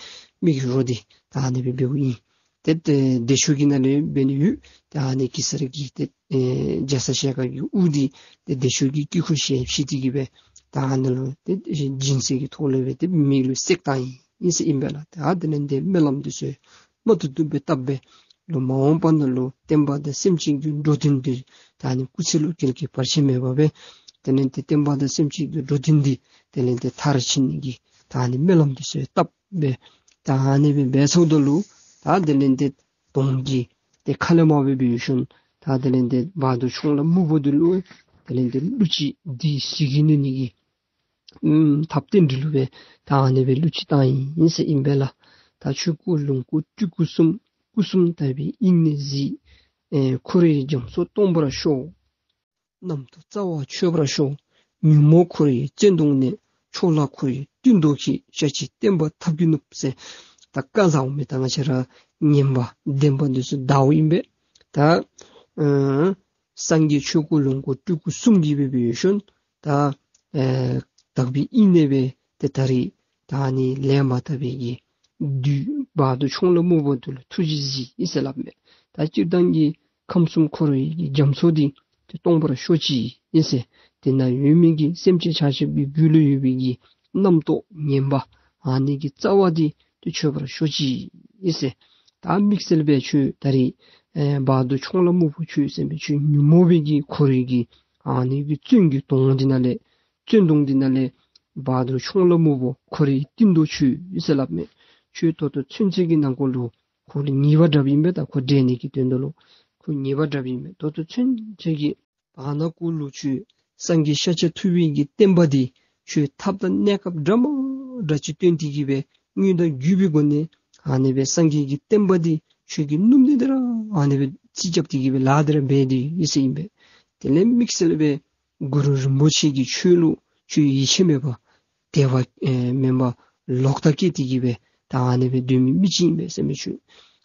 མི་གི་རོ་འདི་ད་ཨ་ནི་སྦེ་འབདཝ་ཨིན། ཏེ་ཏེ་བདེ་མཆོག་གི་ནང་ལས་འབད་ནི་ཡོད། ཏེ་ཨ་ནི་གེ་སར་གྱི་ཏེ་ཨེ་རྒྱ་ཚ་ཞལ་དཀར་གྱི་དབུ་འདི་ཏེ་བདེ་མཆོག་གི་དཀྱིལ་འཁོར་ཞལ་ཕྱེ་སྟེ་གི་སྦེ་ད་ཨ་ནི་ལུ་ཏེ་སྦྱིན་སྲེག་གི་ཐོག་ལས་སྦེ་ཏེ་མེ་ལུ་བསྲེགས་བཏང་ཡི་ཟེར་ཨིན་པས་ལགས། ད་དེ་ལས་ཏེ་སྨོན་ལམ་འདི་ཚུ་མ་ཐུབ་ཐུབ་སྦེ་བཏབ་སྦེ་ལོ་མ་འོངས་པ་ནང་ལུ་བསྟན་པ་དང་སེམས་ཅན་གྱི་འགྲོ་དོན་འདི་ད་ཨ་ནི་སྐུ་ཚེ་ལུ་གལ་གྱི་བར་ཆད་མེད་པ་སྦེ་དེ་ལས་ཏེ་བསྟན་པ་དང་སེམས་ཅན་གྱི་འགྲོ་དོན་འདི་དེ་ལས་ཏེ་མཐར་ཕྱིན་ནི་གི་ད་ཨ་ནི་སྨོན་ལམ་འདི་ཚུ་བཏབ་སྦེ་ད་ཨ་ནི་སྦེ་འབད་ཚརཝ་ད་ལུ་ད་དེ་ལས་ཏེ་དོང་གི་ཏེ་ཁ་ལས་མར་སྦེ་འབད་ཡོད་ཤུལ་ད་དེ་ལས་ཏེ་བ་དུ་ཆུང་ལ་མུ་བོ་འདི་ལུ་དེ་ལས་ཏེ་གླུ་ཅིག་འདི་ཟེར་གི་ནི་ནི་གི་ཨམ་ཐབས་རྟེན་འབྲེལ་ལུ་སྦེ་ད་ཨ་ནི་སྦེ་གླུ་ཅིག་བཏང་ཡི་ཟེར་ཨིན་པས་ལགས། ད་ཆོས་སྐུ་ལོངས་སྐུ་སྤྲུལ་སྐུ་གསུམ། སྐུ་གསུམ་དག་པའི་དབྱིངས་ནས་གཟིགས། ཨེ་འཁོར་བའི་རྒྱ་མཚོ་སྟོང་པར་ཤོག། རྣམ་རྟོག་རྩ་བ་ཆོད་པར་ཤོག། ཉོན་མོངས་འཁོར་བའི་བཙན་དུག་ནས། ཕྱོགས་ལ་འཁོར་བའི་གཏིང་རྡོ་ཁྱེར། ཤཱཀྱའི་བསྟན་པ་ཐབས་ཀྱིས་བསྣུབས་ཟེར། ད་བཀའ་སྩལཝ་མས། ད་ང་བཅས་ར་ངན་པ་འདན་མ་འདི་ཚུ་བདའཝ་ཨིན་པས། ད་ཨ་སངས་རྒྱས་ཆོས་སྐུ་ལོངས་སྐུ་སྤྲུལ་སྐུ་གསུམ་གྱིས་སྦེ་འབད་ཡོད་ཤུལ་ད་ཨེ་དག་པའི་དབྱིངས་ནས་སྦེ་ཏེ་ད་རིས་ད་ཨ་ནི་ལས་མ་དག་པའི་གི་བདུད་བ་དུ་ཆུང་ལ་མུ་བོ་འདི་ལུ་ཐུགས་རྗེས་གཟིགས་ཡི་ཟེར་སླབ་མས། ད་སྤྱིར་བཏང་གི་ཁམས་གསུམ་འཁོར་བའི་གི་རྒྱ་མཚོ་འདི་ཏེ་སྟོང་པར་ཤོར་ཅི་ཨིན་ཟེར། དེ་ནང་ཡོད་མི་གི་སེམས་ཅན་ཆ་ཁྱབ་ཀྱི་རྒྱུད་ལུ་ཡོད་པའི་གི་རྣམ་རྟོག་ངན་པ་ཨ་ནི་གི་རྩ་བ་འདི་ཏེ་ཆོད་པར་ཤོག་ཅིག་ཨིན་ཟེར། ད་དམིགས་བསལ་སྦེ་ཁྱོད་ད་རིས་ཨེ་བ་དུ་ཆུང་ལ་མུ་བོ་ཁྱོད་ཟེར་མི་ཁྱོད་ཉོན་མོངས་པའི་གི་འཁོར་བའི་གི་ཨ་ནི་གི་བཙོན་གྱི་དོང་འདི་ནང་ལས་བཙོན་དོང་འདི་ནང་ལས་བ་དུ་ཆུང་ལ་མུ་བོ་འཁོར་བའི་གཏིང་རྡོ་ཁྱོད་ཨིན་ཟེར་སླབ་མས། ཁྱོད་ད་ལྟོ་ཚུན་ཚོད་ཀྱི་ནང་འཁོད་ལུ་ཁོ་ལུ་ཉེས་པ་དྲགཔ་ཨིན་པས། ད་ཁོ་བསྒྲལ་ནི་གི་དོན་དུ་ལུ་ཁོ་ཉེས་པ་དྲགཔ་ཨིན་པས། ད་ལྟོ་ཚུན་ཚོད་ཀྱི་བར་ན་ཀུན་ལུ་ཁྱོད་ སངས་རྒྱས་ཤཱཀྱ་ཐུབ་པའི་གི་བསྟན་པ་འདི་ཁྱོད་ཐབས་དང་གནས་སྐབས་འདྲ་མ་འདྲ་ཅིག་སྟོན་ཏེ་གི་སྦེ་དངོས་དང་བརྒྱུད་པའི་སྒོ་ནས་ཨ་ནི་སྦེ་སངས་རྒྱས་ཀྱི་བསྟན་པ་འདི་ཁྱོད་ཀྱིས་སྣུམ་འདི་ར་ཨ་ནི་སྦེ་རྩིས་རྐྱབ་སྟེ་གི་སྦེ་ལཱ་འདི་ར་འབད་དེ་ཡོད་ཟེར་ཨིན་པས། དེ་ལས་དམིགས་བསལ་སྦེ་གུ་རུ་རིན་པོ་ཆེ་གི་ཆོས་ལུ་ཁྱོད་ཡིད་ཆེས་མེད་པར་དད་པ་ཨེ་མེན་པར་ལོག་ལྟ་སྐྱེས་ཏེ་གི་སྦེ་ད་ཨ་ནི་སྦེ་སྡོད་མི་མི་ཅིག་ཨིན་པས་ཟེར་མི་ཁྱོད།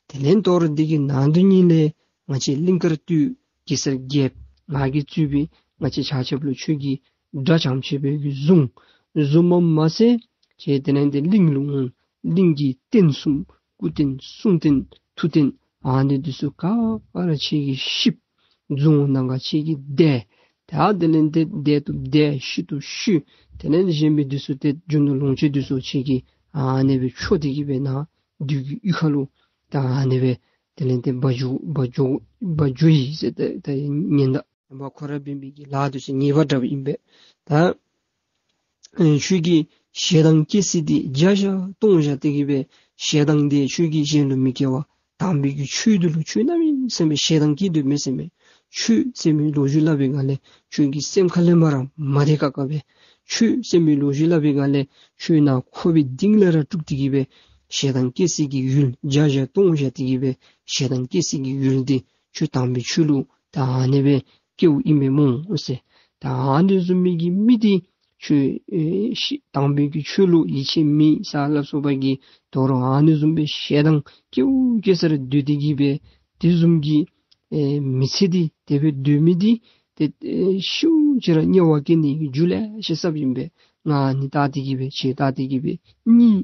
དེ་ལས་དོ་རུང་འདི་གི་ནང་དོན་ཉིད་ལས་ང་བཅས་གླིང་དཀར་སྟོད་གེ་སར་རྒྱལཔོ་ང་གིས་གཙོས་པའི་ང་བཅས་ཆ་ཁྱབ་ལུ་ཁྱོད་ཀྱིས་དགྲ་བྱམས་ཆེ་བའི་གི་གཟུངས་གཟུངས་མ་མ་ཚད་ཁྱོད་དེ་ལས་འདི་གླིང་ལུ་འོང་། གླིང་གི་རྟེན་གསུམ་སྐུ་རྟེན་གསུང་རྟེན་ཐུགས་རྟེན་ཨ་ནི་འདི་ཚུ་ག་ར་ཁྱོད་ཀྱིས་བཤུབ། རྫོང་ནང་ག་ཁྱོད་ཀྱིས་བསྡད། ད་དེ་ལས་འདི་བསྡད་བཏུབ་བསྡད་བཤུབ་བཏུབ་བཤུབ། དེ་ལས་གཞན་མི་འདི་ཚུ་ཏེ་རྒྱུ་ནོར་ལོངས་སྤྱོད་འདི་ཚུ་ཁྱོད་ཀྱིས་ཨ་ནི་སྦེ་འཕྱོག་སྟེ་གི་སྦེ་ནཱ་བདུད་ཀྱི་གཡུས་ཁ་ལུ་ད་ཨ་ནི་སྦེ་དེ་ལས་འདི་འབག་འགྱོ་འབག་འགྱོ་འབག་འགྱོ་ཡི་ཟེར། ད་ད་ཉེན་བརྡ་ཁོ་ར་འབད་མི་གི་ལཱ་འདི་ཚུ་ཉེས་པ་འདྲཝ་ཨིན་པས། ད་ཨེ་ཁྱོད་ཀྱིས་ཞེ་སྡང་སྐྱེ་སྲིད་འདི་བརྒྱ་བཞག་སྟོང་བཞག་སྟེ་གི་སྦེ་ཞེ་སྡང་འདི་ཁྱོད་ཀྱིས་གཞན་ལུ་མི་སྐྱེ་བར་དམ་པའི་གི་ཆོས་འདི་ལུ་ཁྱོད་གནམ་མེད་ས་མེད་ཞེ་སྡང་སྐྱེ་དོ་མས་ཟེར་མས། ཆོས་ཟེར་མི་ལོ་རྒྱུས་སླབ་པའི་སྒང་ལས་ཁྱོད་ཀྱི་སེམས་ཁ་ལས་མར་མ་བདེ་ཁག་ཁ་སྦེ། ཆོས་ཟེར་མི་ལོ་རྒྱུས་སླབ་པའི་སྒང་ལས་ཁྱོད་ནཱ་ཁོག་པའི་གཏིང་ལས་ར་དཀྲུགས་ཏེ་གི་སྦེ་ཞེ་སྡང་སྐྱེ་སྲིད་ཀྱི་ཡུལ་བརྒྱ་བཞག་སྟོང་བཞག་སྟེ་གི་སྦེ་ཞེ་སྡང་སྐྱེ་སྲིད་ཀྱི་ཡུལ་འདི་ཁྱོད་དམ་པའི་ཆོས་ལུ་ད་ཨ་ནི་སྦེ་སྐྱེཝ་ཨིན་མས་སྨོ་ཟེར། ད་ཨ་ནི་བཟུམ་མའི་གི་མི་འདི་ཁྱོད་ཨེ་ཤི་དམ་པའི་གི་ཆོས་ལུ་ཡིད་ཆེས་མེད་ཟེར་སླབ་སོང་པ་གི་དོ་རུང་ཨ་ནི་བཟུམ་སྦེ་ཞེ་སྡང་སྐྱེ་བོ་སྐྱེ་སར་སྡོད་དེ་གི་སྦེ་དེ་བཟུམ་གྱི་ཨེ་མི་ཚེ་འདི་དེ་སྦེ་སྡོད་མི་འདི་ཏེ་ཨེ་ཤུལ་ཅིག་ར་དམྱལ་བ་སྐྱེ་ནི་གི་རྒྱུ་ལེ་ཤ་ཟཝ་ཨིན་པས། ང་ཨ་ནི་བལྟ་སྟེ་གི་སྦེ་ཁྱོད་བལྟ་སྟེ་གི་སྦེ་སྙིང་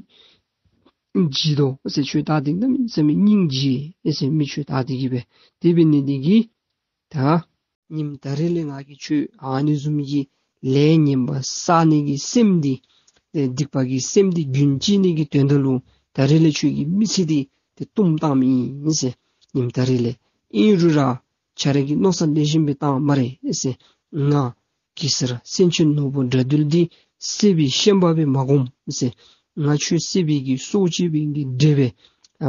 རྗེ་དོ་ཟེར། ཁྱོད་བལྟ་སྟེ་གནམ་མེད་ས་མེད་སྙིང་རྗེ་ཨེ་ཟེར་མི་ཁྱོད་བལྟ་སྟེ་གི་སྦེ། དེ་འབད་ནི་འདི་གིས་ད་ཉིནམ་ད་རེས་ལས་ང་གིས་ཁྱོད་ཨ་ནི་བཟུམ་གྱི་ལས་ངན་པ་བསགས་ནི་གི་སེམས་འདི་ཨེ་སྡིག་པ་གི་སེམས་འདི་རྒྱུན་བཅད་ནི་གི་དོན་དག་ལུ་ད་རེས་ལས་ཁྱོད་ཀྱི་མི་ཚེ་འདི་ཏེ་སྟོངམ་བཏངམ་ཨིན་ཟེར། ཉིནམ་ད་རེས་ལས་ཨིན་རུང་ར་ཁྱོད་ར་གིས་མནོ་བསམ་ལེགས་ཤོམ་སྦེ་བཏང་སྨ་རེ་ཟེར། ང་གེ་སར་སེང་ཆེན་ནོར་བུ་དགྲ་འདུལ་འདི་བསད་པའི་ཤན་པ་སྦེ་མ་བསྒོམ་ཟེར། ང་ཁྱོད་བསད་པའི་གི་སྲོག་གཅོད་པའི་གི་འདྲེ་སྦེ་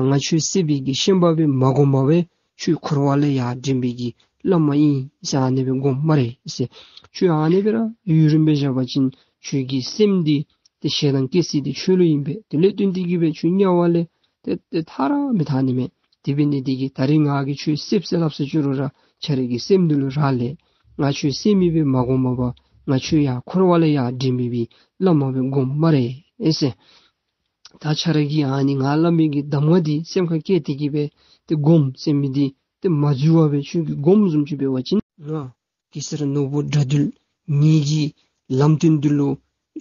ང་ཁྱོད་བསད་པའི་གི་ཤན་པ་སྦེ་མ་བསྒོམ་པར་སྦེ་ཁྱོད་འཁོར་བ་ལས་ཡར་འདྲེན་པའི་གི་བླ་མ་ཨིན་ཟེར། ཨ་ནི་སྦེ་བསྒོམ་སྨ་རེ་ཟེར། ཁྱོད་ཨ་ནི་སྦེ་ར་ཡུན་རིངམོ་སྦེ་བཞག་པ་ཅིན་ཁྱོད་ཀྱི་སེམས་འདི་ཏེ་ཞེ་སྡང་སྐྱེ་སྲིད་འདི་ཁྱོད་ལུ་ཨིན་པས། དེ་ལས་བརྟེན་ཏེ་གི་སྦེ་ཁྱོད་དམྱལ་བ་ལས་ཏེ་ཏེ་ཐར་ར་མི་ཐར་ནི་མས། དེ་འབད་ནི་འདི་གིས་ད་རེས་ང་གིས་ཁྱོད་བསདཔ་ཟེར་སླབ་ཟེར་ཅི་རུང་ར་ཁྱོད་རའི་གི་སེམས་འདི་ལུ་རག་ལས། ང་ཁྱོད་བསད་མི་སྦེ་མ་བསྒོམ་པར་ང་ཁྱོད་ཡར་འཁོར་བ་ལས་ཡར་འདྲེན་མི་སྦེ་བླ་མ་སྦེ་བསྒོམ་སྨ་རེ་ཨེ་ཟེར། ད་ཁྱོད་ར་གིས་ཨ་ནི་ང་སླབ་མི་གི་གདམས་ངག་འདི་སེམས་ཁར་བསྐྱེད་དེ་གི་སྦེ་ཏེ་བསྒོམ་ཟེར་མི་འདི་ཏེ་མ་འཛོལ་བར་སྦེ་ཁྱོད་ཀྱིས་བསྒོམ་བཟུམ་ཅིག་འབད་བ་ཅིན་ང་གེ་སར་ནོར་བུ་དགྲ་འདུལ་ངེ་གི་ལམ་སྟོན་འདི་ལུ་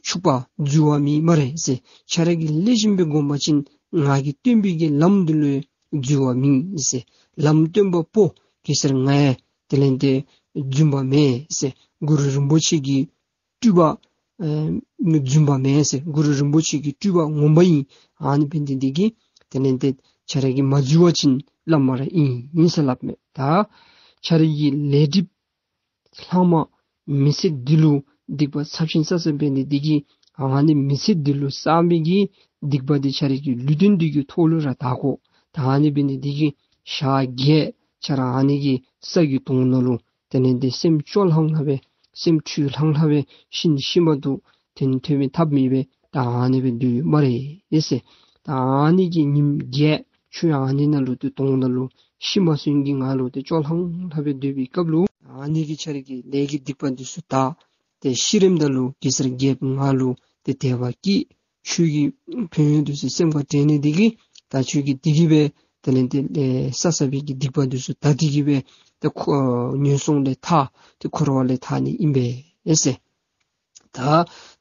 འཆུག་པ་འཛོལ་བ་མེད་སྨ་རེ་ཟེར། ཁྱོད་ར་གིས་ལེགས་ཤོམ་སྦེ་བསྒོམ་པ་ཅིན་ང་གིས་སྟོན་པའི་གི་ལམ་འདི་ལུ་འཛོལ་བ་མེད་ཟེར། ལམ་སྟོན་པ་པོ་གེ་སར་ང་ཡང་དེ་ལས་ཏེ་རྫུན་པ་མེན་ཟེར། གུ་རུ་རིན་པོ་ཆེ་གི་སྤྲུལ་པ་ཨེ་རྫུན་པ་མེན་ཟེར། གུ་རུ་རིན་པོ་ཆེ་གི་སྤྲུལ་པ་ངོ་མ་ཨིན། ཨ་ནི་འབད་ནི་འདི་གིས་དེ་ལས་ཏེ་ཁྱོད་ར་གིས་མ་འཛོལ་བ་ཅིན་བླ་མ་ར་ཨིན་ཨིན་ཟེར་སླབ་མས། ད་ཁྱོད་ར་གི་ལས་སྒྲིབ་ལྷག་མ་མི་ཚེ་འདི་ལུ་སྡིག་པ་ཚབས་ཆེན་བསགས་བསགསཔ་འབད་ནི་འདི་གིས་ཨ་ནི་མི་ཚེ་འདི་ལུ་བསགས་མི་གི་སྡིག་པ་འདི་ཁྱོད་ར་གི་ལུས་རྟེན་འདི་གི་ཐོག་ལུ་ར་དག་དགོ། ད་ཨ་ནི་འབད་ནི་འདི་གིས་ཞག་བརྒྱད་ཁྱོད་ར་ཨ་ནི་གི་ས་གི་དོང་ནང་ལུ་དེ་ལས་ཏེ་སེམས་སྐྱོ་ལྷང་ལྷང་སྦེ་སེམས་འཁྲུལ་ལྷང་ལྷང་སྦེ་ཤི་ནི་ཤི་མ་བཏུབ་ཐོན་ཐོན་མི་ཐབས་མེད་སྦེ་ད་ཨ་ནི་སྦེ་སྡོད་སྨ་རེ་ཨེ་ཟེར། ད་ཨ་ནི་གི་ཉིནམ་བརྒྱད་ཁྱོད་ཨ་ནི་ནང་ལུ་ཏེ་དོང་ནང་ལུ་ཤི་མ་སོན་གྱི་ངང་ལུ་ཏེ་སྐྱོ་ལྷང་ལྷང་སྦེ་སྡོད་པའི་སྐབས་ལུ་ཨ་ནི་གི་ཁྱོད་ར་གི་ལས་ཀྱི་སྡིག་པ་འདི་ཚུ་དག། ཏེ་ཤི་རནམ་ད་ལུ་གེ་སར་རྒྱལཔོ་ང་ལུ་ཏེ་དད་པ་སྐྱེས། ཁྱོད་ཀྱི་ཕན་ཡོན་འདི་ཚུ་སེམས་ཁར་དྲན་ནི་འདི་གིས་ད་ཁྱོད་ཀྱིས་འདི་གིས་སྦེ་དེ་ལས་ཏེ་ཨེ་བསགས་བསགས་པའི་གི་སྡིག་པ་འདི་ཚུ་དག་སྟེ་གི་སྦེ་ཏེ་ཁོ་ངན་སོང་ལས་ཐར་ཏེ་འཁོར་བ་ལས་ཐར་ནི་ཨིན་པས་ཨེ་ཟེར། ད་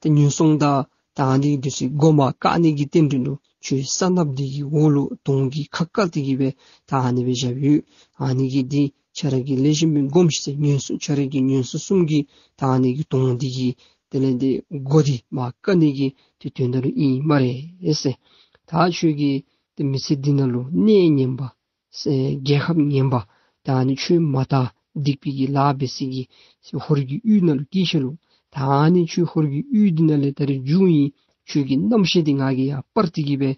ཏེ་ངན་སོང་དང་ད་ཨ་ནི་འདི་ཚུ་མགོ་མ་བཀག་ནི་གི་རྟེན་འབྲེལ་ལུ་ཁྱོད་ས་གནགཔོ་འདི་གི་འོག་ལུ་དོང་གི་ཁ་བཀལ་ཏེ་གི་སྦེ་ད་ཨ་ནི་སྦེ་བཞག་ཡོད། ཨ་ནི་གི་འདི་ཁྱོད་ར་གིས་ལེགས་ཤོམ་སྦེ་བསྒོམ་ཤིག་ཟེར། ངན་སོང་ཁྱོད་ར་གི་ངན་སོང་གསུམ་གྱི་ད་ཨ་ནི་གི་དོང་འདི་གི་དེ་ལས་ཏེ་མགོ་འདི་མ་བཀག་ནི་གི་ཏེ་དོན་དག་ལུ་ཨིན་སྨ་རེ་ཨེ་ཟེར། ད་ཁྱོད་ཀྱིས་ཏེ་མི་ཚེ་འདི་ནང་ལུ་གནས་ངན་པ་ཟེར་རྒྱལ་ཁབ་ངན་པ་ད་ཨ་ནི་ཁྱོད་མ་དག་སྡིག་པའི་གི་ལཱ་འབད་སའི་གི་ཧོར་གྱི་ཡུལ་ནང་ལུ་སྐྱེས་ཤི་ལོ། ད་ཨ་ནི་ཁྱོད་ཧོར་གྱི་ཡུལ་འདི་ནང་ལས་ད་རིས་འགྱོ་ཡི། ཁྱོད་ཀྱི་རྣམ་ཤེས་འདི་ང་གིས་ཡར་སྤར་ཏེ་གི་སྦེ་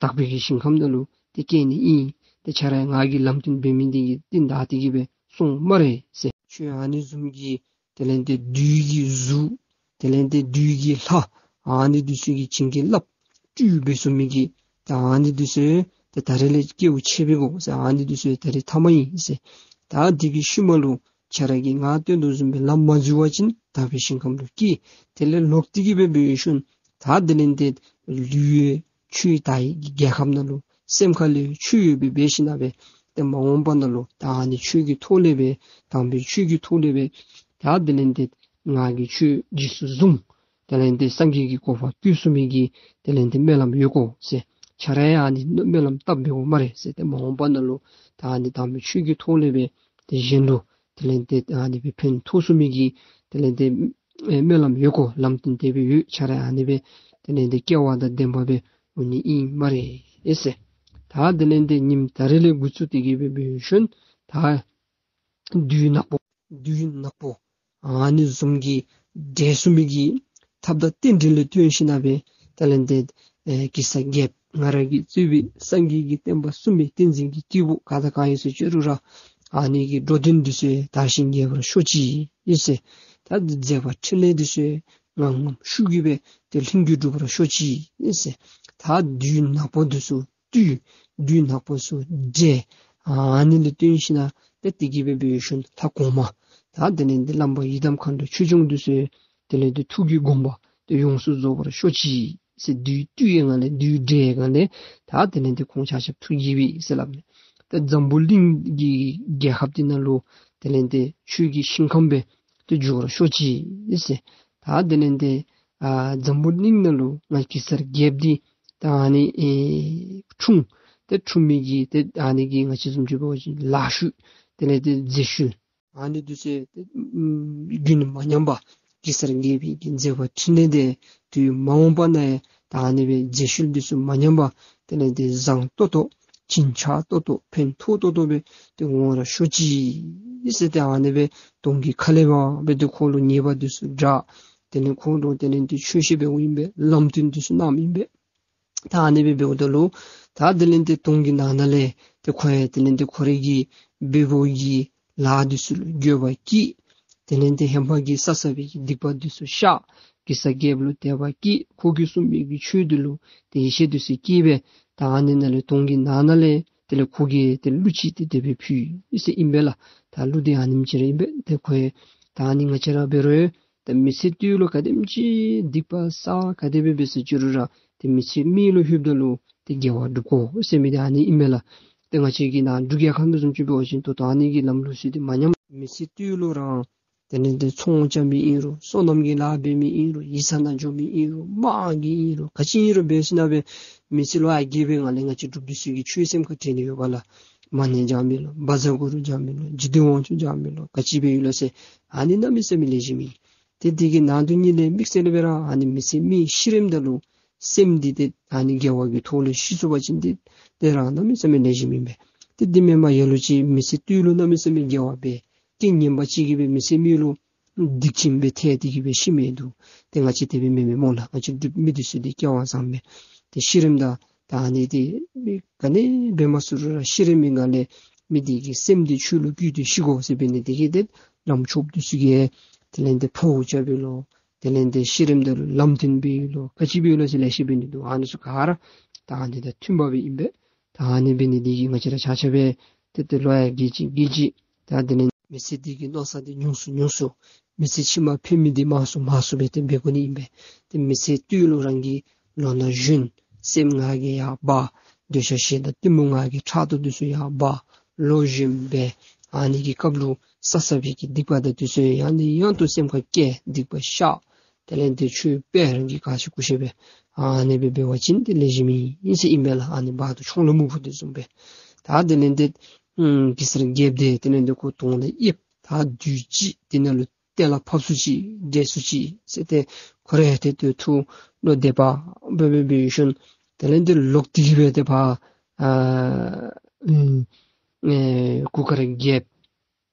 དག་པའི་གི་ཞིང་ཁམས་ནང་ལུ་ཏེ་སྐྱེ་ནི་ཨིན། ཏེ་ཁྱོད་ར་ང་གིས་ལམ་སྟོན་འབད་མི་འདི་གི་རྟིང་བདའ་སྟེ་གི་སྦེ་སོང་སྨ་རེ་ཟེར། ཁྱོད་ཨ་ནི་བཟུམ་གྱི་ དེ་ལས་ཏེ་བདུད་ཀྱི་གཟུགས། དེ་ལས་ཏེ་བདུད་ཀྱི་ལྷ། ཨ་ནི་འདི་ཚུ་གིས་བྱིན་གྱིས་བརླབས་སྤྲུལ་འབད་ཚུགས་མི་གི་ད་ཨ་ནི་འདི་ཚུ་ཏེ་ད་རེས་ལས་སྐྱེ་བ་ཆེ་བའི་གོ་ཟེར། ཨ་ནི་འདི་ཚུ་ད་རེས་མཐའ་མ་ཨིན་ཟེར། ད་འདི་གི་ཤུལ་མ་ལུ་ཁྱེད་ར་གིས་ང་སྟོན་དོ་བཟུམ་སྦེ་ལམ་མ་འཛོལ་བ་ཅིན་དག་པའི་ཞིང་ཁམས་ལུ་སྐྱེ། དེ་ལས་ལོག་སྟེ་གི་སྦེ་འབད་ཞིནམ་ད་དེ་ལས་ཏེ་ལུས་ཡོད་ཆོས་དར་བའི་རྒྱལ་ཁམས་ནང་ལུ་སེམས་ཁ་ལས་ཆོས་ཡོད་པའི་སྦེ་ཞིནམ་སྦེ་ཏེ་མ་འོངས་པ་ནང་ལུ་ད་ཨ་ནི་ཆོས་ཀྱི་ཐོག་ལས་སྦེ་དམ་པའི་ཆོས་ཀྱི་ཐོག་ལས་སྦེ་ད་དེ་ལས་ཏེ་ང་གིས་ཆོས་རྗེས་སུ་བཟུང་། དེ་ལས་ཏེ་སངས་རྒྱས་ཀྱི་གོ་འཕང་བཀོད་ཚུགས་མི་གི་དེ་ལས་ཏེ་སྨོན་ལམ་ཡོད་གོ་ཟེར། ཁྱེད་ར་ཡང་ཨ་ནི་སྨོན་ལམ་བཏབ་འབད་དགོ་སྨ་རེ་ཟེར། ཏེ་མ་འོངས་པ་ནང་ལུ་ད་ཨ་ནི་དམ་པའི་ཆོས་ཀྱི་ཐོག་ལས་སྦེ་ཏེ་གཞན་ལུ་དེ་ལས་ཏེ་ཨ་ནི་སྦེ་ཕན་ཐོགས་ཚུགས་མི་གི་དེ་ལས་ཏེ་ཨེ་སྨོན་ལམ་ཡོད་གོ། ལམ་སྟོན་དེ་སྦེ་ཡོད། ཁྱེད་ར་ཨ་ནི་སྦེ་དེ་ལས་ཏེ་སྐལ་བ་དང་ལྡན་པ་སྦེ་འོང་ནི་ཨིན་སྨ་རེ་ཟེར། ད་དེ་ལས་ཏེ་ཉིནམ་ད་རེས་ལས་འགོ་བཙུགས་ཏེ་གི་སྦེ་འབད་ཞིནམ་ད་བདུད་ནག་པོ་བདུད་ནག་པོ་ཨ་ནི་བཟུམ་གྱི་བསྒྲལ་ཚུགས་མི་གི་ཐབས་དང་རྟེན་འབྲེལ་ལུ་བརྟེན་ཞིནམ་སྦེ་དེ་ལས་ཏེ་ཨེ་གེ་སར་རྒྱལཔོ་ང་ར་གིས་གཙོས་པའི་སངས་རྒྱས་ཀྱི་བསྟན་པ་སྲུང་མི་བསྟན་འཛིན་གྱི་སྐྱེས་བུ་ག་དང་ག་ཨིན་ཟེར་ཅི་རུང་ར་ཨ་ནི་གི་འགྲོ་དོན་འདི་ཚུ་དར་ཞིང་རྒྱས་པར་ཤོག་ཅིག་ཟེར། ད་མཛད་པ་འཕྲིན་ལས་འདི་ཚུ་ངང་ངམ་ཤུགས་ཀྱིས་སྦེ་ཏེ་ལྷུན་གྱིས་འགྲུབ་པར་ཤོག་ཅིག་ཟེར། ད་བདུད་ནག་པོ་འདི་ཚུ་བཏུལ། བདུད་ནག་པོ་ཚུ་བསྒྲལ། ཨ་ནི་ལུ་བརྟེན་ཞིནམ་ཏེ་དེ་གི་སྦེ་འབད་ཞིནམ་ལྷ་གོང་མ་ད་དེ་ལས་ཏེ་བླམ་ཡི་དམ་མཁའ་འགྲོ་ཆོས་སྐྱོང་འདི་ཚུ་དེ་ལས་ཏེ་ཐུགས་ཀྱི་དགོངས་པ་ཏེ་ཡོངས་སུ་རྫོགས་པར་ཤོག་ཅིག་ཟེར། བདུད་བཏུལ་བའི་ངང་ལས་བདུད་བསྒྲལ་བའི་ངང་ལས་ད་དེ་ལས་ཏེ་ཁོང་ཆ་ཁྱབ་ཐུགས་དགྱེས་པས་ཟེར་སླབ་མས། ད་འཛམ་བུ་གླིང་གི་རྒྱལ་ཁབ་འདི་ནང་ལུ་དེ་ལས་ཏེ་ཆོས་ཀྱི་ཞིང་ཁམས་སྦེ་ཏེ་འགྱུར་བར་ཤོག་ཅིག་ཟེར། ད་དེ་ལས་ཏེ་ཨ་འཛམ་བུ་གླིང་ནང་ལུ་ང་གེ་སར་རྒྱལཔོ་འདི་ད་ཨ་ནི་ཨེ་འཁྲུངས། ཏེ་འཁྲུངས་མི་གི་ཏེ་ཨ་ནི་གི་ང་བཅས་བཟུམ་ཅིག་འབད་བ་ཅིན་ལཱ་ཤུལ་དེ་ལས་ཏེ་རྫས་ཤུལ་ཨ་ནི་འདི་ཚུ་ཏེ་ཨམ་རྒྱུན་མ་ཉམས་པར་གེ་སར་རྒྱལ་པོའི་གི་མཛད་པ་འཕྲིན་ལས་འདི་དུས་མ་འོངས་པ་ནང་ཡང་ད་ཨ་ནི་སྦེ་རྫས་ཤུལ་འདི་ཚུ་མ་ཉམས་པར་དེ་ལས་ཏེ་བཟང་ཏོག་ཏོ་བྱིན་ཆགས་ཏོག་ཏོ་ཕན་ཐོགས་ཏོག་ཏོ་སྦེ་ཏེ་འོང་བར་ཤོག་ཅིག་ཟེར། ཏེ་ཨ་ནི་སྦེ་གདོང་གི་ཁ་ལས་མར་སྦེ་ཏེ་ཁོང་ལུ་ཉེས་པ་འདི་ཚུ་བསྒྲགས། དེ་ལས་ཁོང་ལུ་དེ་ལས་ཏེ་ཆོས་བཤད་འབདཝ་ཨིན་པས། ལམ་སྟོན་འདི་ཚུ་གནངམ་ཨིན་པས། ད་ཨ་ནི་སྦེ་འབདཝ་ད་ལུ་ད་དེ་ལས་ཏེ་དོང་གི་ནང་ན་ལས་ཏེ་ཁོ་ཡང་དེ་ལས་ཏེ་ཁོ་རའི་གི་འབད་འབདཝ་གི་ལཱ་འདི་ཚུ་ལུ་འགྱོད་པ་སྐྱེས། དེ་ལས་ཏེ་ཧེ་མ་གི་བསགས་བསགས་པའི་གི་སྡིག་པ་འདི་ཚུ་བཤགས། གེ་སར་རྒྱལཔོ་ལུ་དད་པ་སྐྱེས། ཁོ་གིས་གསུངས་མི་གི་ཆོས་འདི་ལུ་ཏེ་ཡིད་ཆེས་འདི་ཚུ་སྐྱེས་སྦེ་ད་ཨ་ནི་ནང་ལས་དོང་གི་ནང་ན་ལས་དེ་ལས་ཁོ་གིས་ཏེ་གླུ་ཅིག་ཏེ་དེ་སྦེ་ཕུལ་ཡི་ཟེར་ཨིན་པས་ལགས། ད་གླུ་འདི་ཨ་ནེམ་ཅིག་ར་ཨིན་པས། ཏེ་ཁོ་ཡང་ད་ཨ་ནི་ང་བཅས་ར་འབད་རུང་ད་མི་ཚེ་སྟོད་ལུ་ག་དེམ་ཅིག་སྡིག་པ་བསགས་ག་དེ་སྦེ་འབད་ཟེར་ཅི་རུང་ར་ཏེ་མི་ཚེ་སྨད་ལུ་ལྷོདཔ་ད་ལུ་ཏེ་དགེ་བ་སྒྲུབ་དགོ་ཟེར་མི་འདི་ཨ་ནི་ཨིན་མས་ལགས། ཏེ་ང་བཅས་ཀྱི་ནཱ་འབྲུག་རྒྱལ་ཁབ་ནང་བཟུམ་ཅིག་འབད་བ་ཅིན་ད་ལྟོ་ཨ་ནི་གི་ལམ་ལུགས་ཚུ་འདི་མ་ཉམས། མི་ཚེ་སྟོད་ལུ་ར་དེ་ལས་ཏེ་ཚོང་རྐྱབ་མི་ཨིན་རུང་སོ་ནམ་གྱི་ལཱ་འབད་མི་ཨིན་རུང་ཡིག་ཚང་ནང་འགྱོ་མི་ཨིན་རུང་དམག་གི་ཨིན་རུང་ག་ཅི་ཨིན་རུང་འབད་ཞིནམ་སྦེ་མི་ཚེ་ལོ་ཡར་རྒས་པའི་ངང་ལས་ང་བཅས་འབྲུག་པ་འདི་ཚུ་གིས་ཆོས་སེམས་ཁར་དྲན་ནི་ཡོད་པས་ལགས། མ་ཎི་བགྱང་མི་ལོ་བཛྲ་གུ་རུ་བགྱང་མི་ལོ་རྗེ་བདུད་དབང་ཕྱུག་བགྱང་མི་ལོ་ག་ཅི་འབད་ཡི་ལོ་ཟེར་ཨ་ནི་གནམ་མེད་ས་མེད་ལེགས་ཤོམ་ཨིན། ཏེ་དེ་གི་ནང་དོན་ཉིད་ལས་དམིགས་བསལ་སྦེ་ར་ཨ་ནི་མི་ཚེ་སྨད་ཤི་རནམ་ད་ལུ་སེམས་འདི་ཏེ་ཨ་ནི་དགེ་བ་གི་ཐོག་ལས་ཤི་ཚུགས་པ་ཅིན་ཏེ་དེ་ར་གནམ་མེད་ས་མེད་ལེགས་ཤོམ་ཨིན་པས། ཏེ་དེ་མེན་པར་ལ་ལུ་ཅིག་མི་ཚེ་སྟོད་ལུ་གནམ་མེད་ས་མེད་དགེ་བ་འབད་རྐྱེན་ངན་པ་ཅིག་གིས་སྦེ་མི་ཚེ་སྨད་ལུ་སྡིག་ཅན་སྦེ་ཐལ་ཏེ་གི་སྦེ་ཤི་མི་འདུག། ཏེ་ང་བཅས་དེ་སྦེ་མེན་མས་སྨོ་ལགས། ང་བཅས་འབྲུག་མི་འདི་ཚུ་འདི་སྐལ་བ་བཟང་པས། ཏེ་ཤི་རནམ་ད་ད་ཨ་ནི་ཏེ་མི་ག་ནི་འབད་མ་ཚུགས་རུང་ར་ཤི་རན་མི་ངང་ལས་མི་འདི་གི་སེམས་འདི་ཆོས་ལུ་བསྒྱུར་ཏེ་ཤི་དགོ་ཟེར་འབད་ནི་དེ་གིས་ཏེ་བླམ་ཆོསཔ་འདི་ཚུ་གིས་དེ་ལས་ཏེ་འཕོ་བ་རྐྱབ་པས་ལོ། དེ་ལས་ཏེ་ཤི་རནམ་ད་ལུ་ལམ་སྟོན་འབད་ཡི་ལོ། ག་ཅི་འབད་ཡི་ལོ་ཟེར་ལེ་ཤ་འབད་ནི་འདུག། ཨ་ནི་ཚུ་ག་ར་ད་ཨ་ནི་དང་མཐུན་པ་སྦེ་ཨིན་པས། ད་ཨ་ནི་འབད་ནི་འདི་གིས་ང་བཅས་ར་ཆ་ཁྱབ་སྦེ་ཏེ་ཏེ་ལོ་ཡང་རྒས་ཅི་རྒས་ཅི། ད་དེ་ལས་མི་ཚེ་འདི་གི་མནོ་བསམ་འདི་ཉུང་སུ་ཉུང་སུ། མི་ཚེ་ཕྱི་མ་ཕན་མི་འདི་མང་སུ་མང་སུ་སྦེ་ཏེ་འབད་དགོ་ནི་ཨིན་པས། ཏེ་མི་ཚེ་སྟོད་ལུ་རང་གི་ལོ་ན་གཞོན་སེམས་ངར་གྱིས་ཡར་འབར། འདོད་ཆགས་ཞེ་སྡང་གཏི་མུག་ངར་གྱི་ཕྲག་དོག་འདི་ཚུ་ཡར་འབར། ལོ་གཞོནམ་སྦེ་ཨ་ནི་གི་སྐབས་ལུ་བསགས་བསགས་པའི་གི་སྡིག་པ་དང་འདི་ཚུ་ཡང་ནས་ཡང་དུ་སེམས་ཁར་སྐྱེ། སྡིག་པ་བཤགས། དེ་ལས་ཏེ་ཆོས་སྤེལ། རང་གིས་ག་ཤེས་གུ་ཤེས་སྦེ་ཨ་ནི་སྦེ་འབད་བ་ཅིན་ཏེ་ལེགས་ཤོམ་ཨིན་ཟེར་ཨིན་པས་ལགས། ཨ་ནི་བར་དུ་ཆུ་ལུད་སྨུག་པོ་འདི་བཟུམ་སྦེ། ད་དེ་ལས་ཏེ་ཨམ་གེ་སར་རྒྱལཔོ་འདི་དེ་ལས་ཏེ་ཁོ་དོང་ལས་ཡེབ། ད་བདུད་ཅིག་དེ་ནང་ལུ་གཏན་ལ་ཕབ་སུ་ཅིག་བསྒྲལ་སུ་ཅིག་ཟེར་ཏེ་ཁོ་ར་ཡང་ཏེ་ཏེ་ཐུགས་བློ་དད་པ་སྦེ་སྦེ་འབད་ཞིནམ་དེ་ལས་ཏེ་ལོག་སྟེ་གི་སྦེ་ཏེ་ཕར་ཨ་ཨེ་གུར་དཀར་རྒྱལཔོ་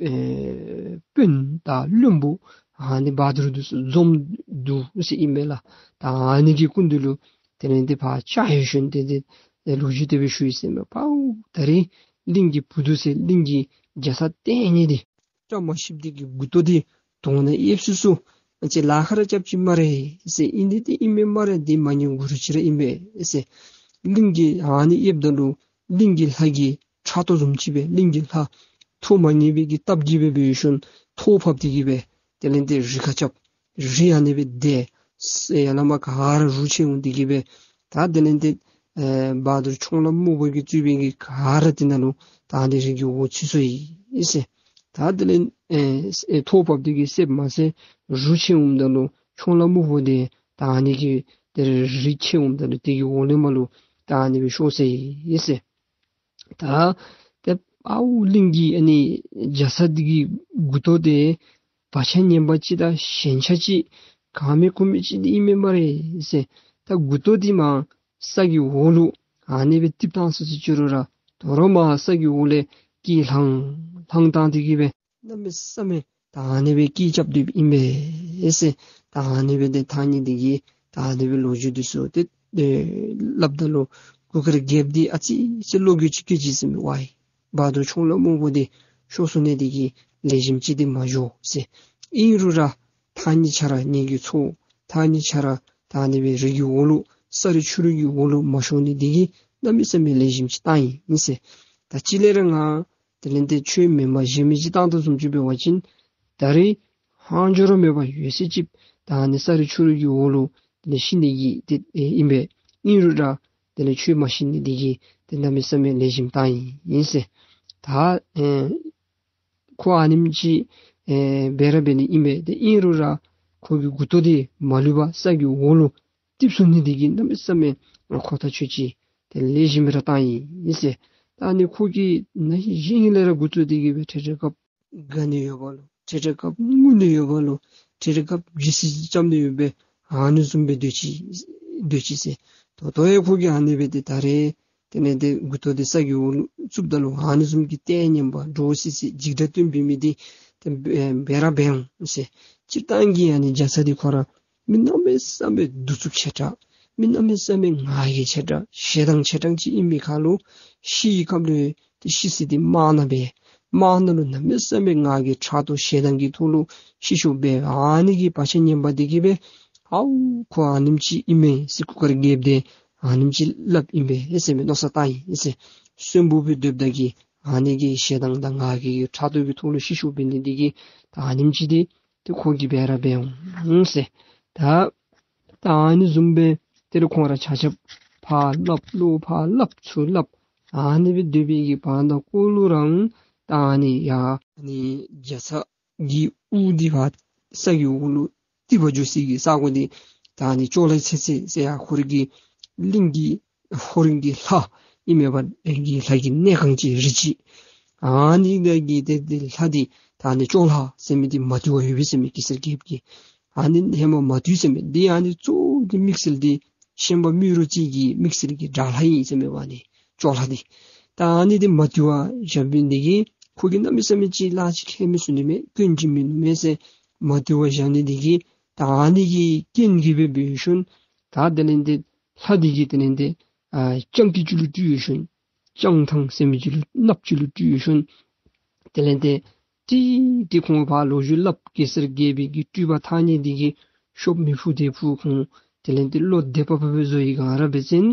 ཨེ་དཔོན་དང་བློན་པོ་ཨ་ནི་བ་དུར་འདི་ཚུ་འཛོམས་འདུག་ཟེར་ཨིན་མས་ལགས། ད་ཨ་ནི་གི་སྐུ་མདུན་ལུ་དེ་ལས་ཏེ་ཕར་བཅར་ཡོད་ཞིནམ་ཏེ་ཏེ་ལོ་རྒྱུས་དེ་སྦེ་ཞུ་ཡི་ཟེར་མས། ཕར་ད་རིས་གླིང་གི་བུ་དུ་ཟེར་གླིང་གི་རྒྱ་ཚ་ལྟས་ངན་འདི་བཀྲ་མ་ཤིསཔ་འདི་གི་མགུ་ཏོ་འདི་ དོང་ནང་ཡེབ་སུ་སུ་ཨ་ཙི་ལཱ་ཁག་ར་རྐྱབ་ཅི་སྨ་རེ་ཟེར། ཨིན་ཏེ་ཏེ་ཨིན་མས་སྨ་རེ། འདི་མ་ཉན་གུ་རུ་ཅིག་ར་ཨིན་པས་ཟེར། གླིང་གི་ཨ་ནི་ཡེབ་ད་ལུ་གླིང་གི་ལྷ་གིས་ཕྲག་དོག་བཟུམ་ཅིག་སྦེ་གླིང་གི་ལྷ་ཐུགས་མ་མཉེས་པའི་གི་སྟབས་ཀྱིས་སྦེ་འབད་ཞིནམ་ཐོག་ཕབ་སྟེ་གི་སྦེ་དེ་ལས་ཏེ་རི་ཁར་རྐྱབ། རི་ཨ་ནི་སྦེ་དེ་ཡར་ལས་མར་ག་ར་རུ་ཆད་འོང་སྟེ་གི་སྦེ་ད་དེ་ལས་ཏེ་ཨེ་བ་དུར་ཁྱུང་ལྷ་སྨུག་པོ་གིས་གཙོས་པའི་གི་ག་ར་དེ་ནང་ལུ་ད་ཨ་ནི་རི་གི་འོག་ཚུད་སོ་ཡི་ཟེར། ད་དེ་ལས་ཨེ་ཨེ་ཐོག་ཕབ་སྟེ་གི་སེབ་མ་ཟད་རུ་ཆད་འོངམ་ད་ལུ་ཁྱུང་ལྷ་སྨུག་པོ་དེ་ད་ཨ་ནི་གི་དེ་རི་ཆད་འོངམ་ད་ལུ་དེ་གི་འོག་ལས་མར་ལུ་ད་ཨ་ནི་སྦེ་ཤོར་སོ་ཡི་ཟེར། ད་ཏེ་ཨའུ་གླིང་གི་ཨ་ནི་རྒྱ་ཚ་འདི་གི་མགུ་ཏོ་དེ་བག་ཆགས་ངན་པ་ཅིག་དང་ཞེན་ཆགས་ཅིག་གང་མེད་ཁུངས་མེད་ཅིག་འདི་ཨིན་མས་སྨ་རེ་ཟེར། ད་མགུ་ཏོ་འདི་མར་ས་གི་འོག་ལུ་ཨ་ནི་སྦེ་རྟིང་བཏང་སོ་ཅི་ཅི་རུང་ར་དོ་རུང་མར་ས་གི་འོག་ལས་སྐད་ལྷང་ལྷང་བཏང་སྟེ་གི་སྦེ་གནམ་མེད་ས་མེད་ད་ཨ་ནི་སྦེ་སྐད་རྐྱབ་སྡོདཔ་ཨིན་པས་ཟེར། ད་ཨ་ནི་སྦེ་ཏེ་ཐང་རྙེད་འདི་གིས་ད་ཨ་ནི་སྦེ་ལོ་རྒྱུས་འདི་ཚུ་ཏེ་ཨེ་སླབ་ད་ལུ་གུར་དཀར་རྒྱལཔོ་འདི་ཨ་ཙི་ཅིག་བློ་འགྱོད་ཅིག་སྐྱེས་ཅི་ཟེར་མས། ཝའི་བ་དུར་ཁྱུང་ལྷ་སྨུག་པོ་འདི་ཤོར་སོ་ནི་འདི་གིས་ལེགས་ཤོམ་ཅིག་འདི་མ་འགྱོ་ཟེར། ཨིན་རུང་ར་ཐང་རྙེད་ཁྱོད་ར་ངེ་གི་ཚ་བོ་ཐང་རྙེད་ཁྱོད་ར་ད་ཨ་ནི་སྦེ་རི་གི་འོག་ལུ་ས་རུད་ཆུ་རུད་ཀྱི་འོག་ལུ་མ་ཤོར་ནི་འདི་གིས་གནམ་མེད་ས་མེད་ལེགས་ཤོམ་ཅིག་བཏང་ཡི་ཟེར། ད་ཅི་ལས་ར་ང་དེ་ལས་ཏེ་ཁྱོད་མེན་པར་གཞན་མི་ཅིག་བཏང་དོ་བཟུམ་ཅིག་འབད་བ་ཅིན་ད་རིས་ཧང་འགྱོ་ར་མེད་པར་ཡོད་ཚད་ཅིག་ད་ཨ་ནི་ས་རུད་ཆུ་རུད་ཀྱི་འོག་ལུ་དེ་ལས་ཤི་ནི་གི་དེ་ཨིན་པས། ཨིན་རུང་ར་དེ་ལས་ཁྱོད་མ་ཤི་ནི་འདི་གིས་ཏེ་གནམ་མེད་ས་མེད་ལེགས་ཤོམ་བཏང་ཡི་ཟེར། ད་ཨེ་ཁོ་ཨ་ནེམ་ཅིག་ཨེ་འབད་ར་འབད་ནི་ཨིན་པས། ཏེ་ཨིན་རུང་ར་ཁོ་གི་མགུ་ཏོ་འདི་མ་ལུས་པར་ས་གི་འོག་ལུ་རྟིང་སོ་ནི་འདི་གིས་གནམ་མེད་ས་མེད་ཁོ་ཐག་ཆོད་ཅིག་ཏེ་ལེགས་ཤོམ་ར་བཏང་ཡི་ཟེར། ད་ཨ་ནི་ཁོ་གིས་ན་ཧིང་གཞེས་ནིང་ལས་ར་འགོ་བཙུགས་ཏེ་གི་སྦེ་འཕྲལ་འཕྲལ་སྐབས་དགའ་ནི་ཡོད་པ་ལོ། འཕྲལ་འཕྲལ་སྐབས་ངུ་ནི་ཡོད་པ་ལོ། འཕྲལ་འཕྲལ་སྐབས་གི་སི་ཅིག་རྐྱབ་ནི་ཡོད་པས། ཨ་ནི་བཟུམ་སྦེ་སྡོད་ཅི་སྡོད་ཅི་ཟེར། ད་ལྟོ་ཡང་ཁོ་གིས་ཨ་ནི་སྦེ་ཏེ་ད་རེས་དེ་ལས་ཏེ་མགུ་ཏོ་འདི་ས་གི་འོག་ལུ་བཙུགསཔ་ད་ལུ་ཨ་ནི་བཟུམ་གྱི་ལྟས་ངན་པ་འདྲོག་སི་སི་འཇིགས་སྐྲག་སྟོན་པའི་མི་འདི་ཏེ་འབད་ར་འབད་འོང་ཟེར། སྤྱིར་བཏང་གི་ཨ་ནི་རྒྱ་ཚ་འདི་ཁོ་ར་མི་གནམ་མེད་ས་མེད་གདུག་རྩུབ་ཆེ་དྲགས། མི་གནམ་མེད་ས་མེད་ང་རྒྱལ་ཆེ་དྲགས་ཞེ་སྡང་ཆེ་དྲགས་ཅིག་ཨིན་པའི་ཁར་ལུ་ཤི་བའི་སྐབས་ལུ་ཏེ་ཤི་ས་འདི་དམག་ནང་སྦེ་དམག་ནང་ལུ་གནམ་མེད་ས་མེད་ང་རྒྱལ་ཕྲག་དོག་ཞེ་སྡང་གི་ཐོག་ལུ་ཤི་སོཔ་སྦེ་ཨ་ནི་གི་བག་ཆགས་ངན་པ་འདི་གིས་སྦེ་ཨའུ་ཁོ་ཨ་ནེམ་ཅིག་ཨིན་མས་ཟེར་གུར་དཀར་རྒྱལཔོ་འདི་ཨ་ནེམ་ཅིག་སླབ་ཨིན་པས་ཟེར་མི་མནོ་བསམ་བཏང་ཡི་ཟེར། གསོན་པོ་སྦེ་སྡོདཔ་ད་གི་ཨ་ནི་གི་ཞེ་སྡང་དང་ང་རྒྱལ་གྱི་ཕྲག་དོག་གི་ཐོག་ལུ་ཤི་སོཔ་འབད་ནི་འདི་གིས་ད་ཨ་ནེམ་ཅིག་འདི་ཏེ་ཁོ་གིས་འབད་ར་འབད་འོང་ཟེར། ད་ད་ཨ་ནི་བཟུམ་སྦེ་དེ་ལས་ཁོང་ར་ཆ་ཁྱབ་ཕར་སླབ་ལོག་ཕར་སླབ་ཚུར་སླབ་ཨ་ནི་སྦེ་སྡོད་པའི་གི་བར་ན་ཀོ་ལུ་རང་ད་ཨ་ནི་ཡ་ཨ་ནི་རྒྱ་ཚ་གི་དབུ་འདི་ཕར་ས་གི་འོག་ལུ་རྟིང་པ་འགྱོ་སའི་གི་ས་གོ་འདི་ད་ཨ་ནི་ཅོག་ལ་ཚེ་ཚེ་ཟེར་ཡ་ཁོ་རའི་གི་གླིང་གི་ཧོར་གྱི་ལྷ་ཨིན་མས་པ། ཨེ་གི་ལྷ་གི་གནས་ཁང་ཅིག་རི་ཅིག་ཨ་ནི་ནང་གི་ཏེ་ཏེ་ལྷ་འདི་ད་ཨ་ནི་ཅོག་ལྷ་ཟེར་མི་འདི་མ་དུས་པ་ཡོད་པས་ཟེར་མས། གེ་སར་རྒྱལཔོ་གི་ཨ་ནི་ཧེ་མ་མ་དུས་ཟེར་མི་འདི་ཨ་ནི་གཙོ་བོ་འདི་དམིགས་བསལ་འདི་ཤན་པ་རྨེ་རུ་རྩེ་གི་དམིགས་བསལ་གྱི་དགྲ་ལྷ་ཨིན་ཟེར་མས་པ། ཨ་ནི་ཅོག་ལྷ་འདི་ད་ཨ་ནི་འདི་མ་དུས་པ་བཞག་པའི་འདི་གིས་ཁོ་གིས་གནམ་མེད་ས་མེད་ཅིག་ལཱ་ཅིག་ཁྱད་མི་ཚུགས་ནི་མས། སྐྱོན་ཅིག་མིན་ནུག་མས་ཟེར་མ་དུས་པ་བཞག་ནི་འདི་གིས་ད་ཨ་ནི་གི་རྐྱེན་གྱིས་སྦེ་འབད་ཞིནམ་ད་དེ་ལས་ཏེ་ལྷ་འདི་གིས་དེ་ལས་ཏེ་ཨ་སྤྱང་ཀི་ཅིག་ལུ་སྤྲུལ་ཞིནམ་སྤྱང་ཐང་ཟེར་མི་ཅིག་ལུ་གནགཔོ་ཅིག་ལུ་སྤྲུལ་ཞིནམ་དེ་ལས་ཏེ་ཏེ་ཏེ་ཁོང་ཕར་ལོག་ཞུ་སླབ། གེ་སར་རྒྱལ་པོའི་གི་སྤྲུལ་པ་ཐང་རྙེད་འདི་གིས་ཤོབ་མི་ཕུ་དེ་ཕུ། ཁོང་དེ་ལས་ཏེ་བློ་བདེ་བག་ཕབ་སྦེ་བཟོ་ཡི། ག་ར་འབད་བ་ཅིན་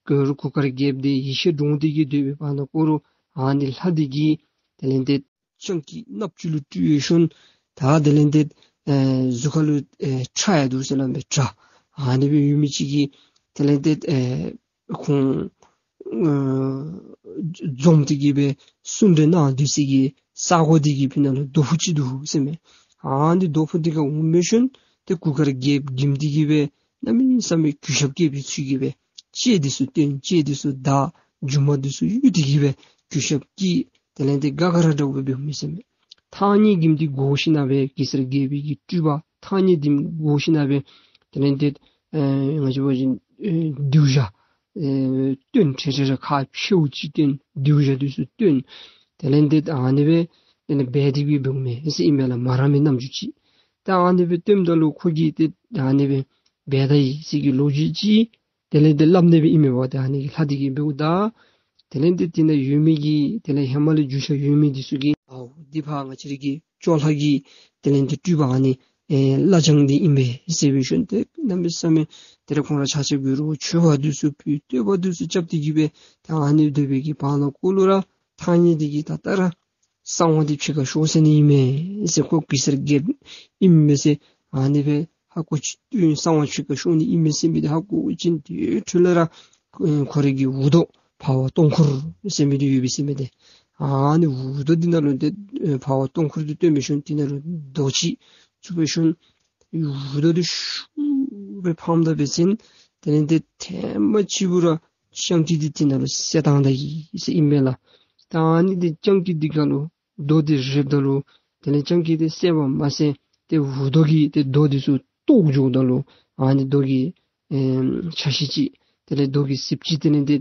གུར་གུར་དཀར་རྒྱལཔོ་འདི་ཡིད་ཆེས་འདྲོངས་ཏེ་གི་སྡོད་པའི་བར་ན་ཀོ་ལུ་ཨ་ནི་ལྷ་འདི་གིས་དེ་ལས་ཏེ་སྤྱང་ཀི་གནགཔོ་ཅིག་ལུ་སྤྲུལ་ཞིནམ་ད་དེ་ལས་ཏེ་ཨེ་གཟུགས་ཁ་ལུ་ཨེ་ཁྲ་ཡང་འདུག་ཟེར་སླབ་མས། ཁྲ་ཨ་ནི་སྦེ་ཡོད་མི་ཅིག་གིས་དེ་ལས་ཏེ་ཨེ་ཁོང་ཨ་འཛོམས་ཏེ་གི་སྦེ་གསུང་གྲོས་གནང་སྡོད་སའི་གི་ས་གོ་འདི་གི་ཕི་ན་ལུ་རྡོ་ཕུག་ཅིག་འདུག་ཟེར་མས། ཨ་ནི་རྡོ་ཕུག་འདི་ཁར་འོང་མི་ཤུལ་ཏེ་གུར་དཀར་རྒྱལཔོ་གིས་འདི་གི་སྦེ་གནམ་མེད་ས་མེད་གུས་ཞབས་བསྐྱེད་པའི་ཚུལ་གྱིས་སྦེ་ལྕེ་འདི་ཚུ་བཏོན། ལྕེ་འདི་ཚུ་བལྡག། མཇུག་མ་འདི་ཚུ་གཡུག་སྟེ་གི་སྦེ་གུས་ཞབས་བསྐྱེད། དེ་ལས་ཏེ་དགའ་དགའ་ར་འདྲཝ་སྦེ་འོང་མི་ཟེར་མས། ཐང་རྙེད་གིས་འདི་དགོངས་ཞིནམ་སྦེ་གེ་སར་རྒྱལ་པོའི་གི་སྤྲུལ་པ་ཐང་རྙེད་འདི་དགོངས་ཞིནམ་སྦེ་དེ་ལས་ཏེ་ཨེ་ང་བཅས་འབད་བ་ཅིན་ཨེ་སྡེར་ཞགས་ཨེ་བཏོན། ཁྲེ་ཁྲེ་ར་ཁ་ཕྱེཝ་ཅིག་བཏོན། སྡེར་ཞགས་འདི་ཚུ་བཏོན། དེ་ལས་ཏེ་ཨ་ནི་སྦེ་དེ་ལས་འབད་དེ་གི་སྦེ་འོང་མི་ཟེར་ཨིན་མས་ལགས། མ་རངས་མི་རྣམ་འགྱུར་ཅིག། ད་ཨ་ནི་སྦེ་བཏོནམ་ད་ལུ་ཁོ་གིས་ཏེ་ཨ་ནི་སྦེ་འབད་ད་ཡི་ཟེར་གྱི་ལོ་རྒྱུས་ཅིག་དེ་ལས་ཏེ་སླབ་ནི་སྦེ་ཨིན་མས་པ། ཏེ་ཨ་ནི་གི་ལྷ་འདི་གིས་འབདཝ་ད་ དེ་ལས་ཏེ་དེ་ནང་ཡོད་མི་གི་དེ་ལས་ཧེ་མ་ལས་རྒྱུས་ཆ་ཡོད་མི་འདི་ཚུ་གིས་ཨའོ་འདི་ཕར་ང་བཅས་ར་གི་ཅོག་ལྷ་གི་དེ་ལས་ཏེ་སྤྲུལ་པ་ཨ་ནི་ཨེ་བླ་བྲང་འདི་ཨིན་པས་ཟེར་བའི་ཤུལ་ཏེ་གནམ་མེད་ས་མེད་དེ་ལས་ཁོང་ར་ཆ་ཁྱབ་ཀྱིས་རོགས་མཆོད་པ་འདི་ཚུ་ཕུལ་བསྟོད་པ་འདི་ཚུ་རྐྱབ་སྟེ་གི་སྦེ་ད་ཨ་ནི་སྡོད་པའི་གི་བར་ན་གུ་ལུ་ར་ཐང་རྙེད་འདི་གིས་ད་ལྟོ་ར་གསང་བ་འདི་ཕྱི་ཁར་ཤོག་ཟེར་ནི་ཨིན་མས་ཟེར། ཁོ་གེ་སར་རྒྱལཔོ་ཨིན་མས་ཟེར་ཨ་ནི་སྦེ་ཧ་གོ་ཅི་གསང་བ་ཕྱི་ཁར་ཤོག་ནི་ཨིན་མས་ཟེར་མི་འདི་ཧ་གོ་ཅི་དེ་འཕྲོ་ལས་ར་ཁོ་རའི་གི་འུར་རྡོ་འཕར་བ་སྟོང་འཁོར་ཟེར་མི་འདི་ཡོད་པས་ཟེར་མས་ཏེ། ཨ་ནི་འུར་རྡོ་འདི་ནང་ལུ་ཏེ་འཕར་བ་སྟོང་འཁོར་འདི་བཏོན་པའི་ཤུལ་འདི་ནང་ལུ་རྡོ་ཅིག་བཙུགས་པའི་ཤུལ་འུར་རྡོ་འདི་ཤུགས་སྦེ་འཕངམ་ད་འབད་བ་ཅིན་དེ་ལས་ཏེ་ཐེངས་མ་གཅིག་པུ་ར་སྤྱང་ཀི་འདི་དེ་ནང་ལུ་བསད་བཏང་ད་ཡི་ཟེར་ཨིན་པས་ལགས། ད་ཨ་ནི་འདི་སྤྱང་ཀི་འདི་ཁ་ལུ་རྡོ་འདི་རེགཔ་ད་ལུ་དེ་ལས་སྤྱང་ཀི་འདི་བསད་པ་མ་ཚད་ཏེ་འུར་རྡོ་གིས་ཏེ་རྡོ་འདི་ཚུ་བཏོག་འགྱོཝ་ད་ལུ་ཨ་ནི་རྡོ་གི་ཨེམ་ཆ་ཤས་ཅིག་དེ་ལས་རྡོ་གི་ཟིལཔ་ཅིག་དེ་ལས་ཏེ་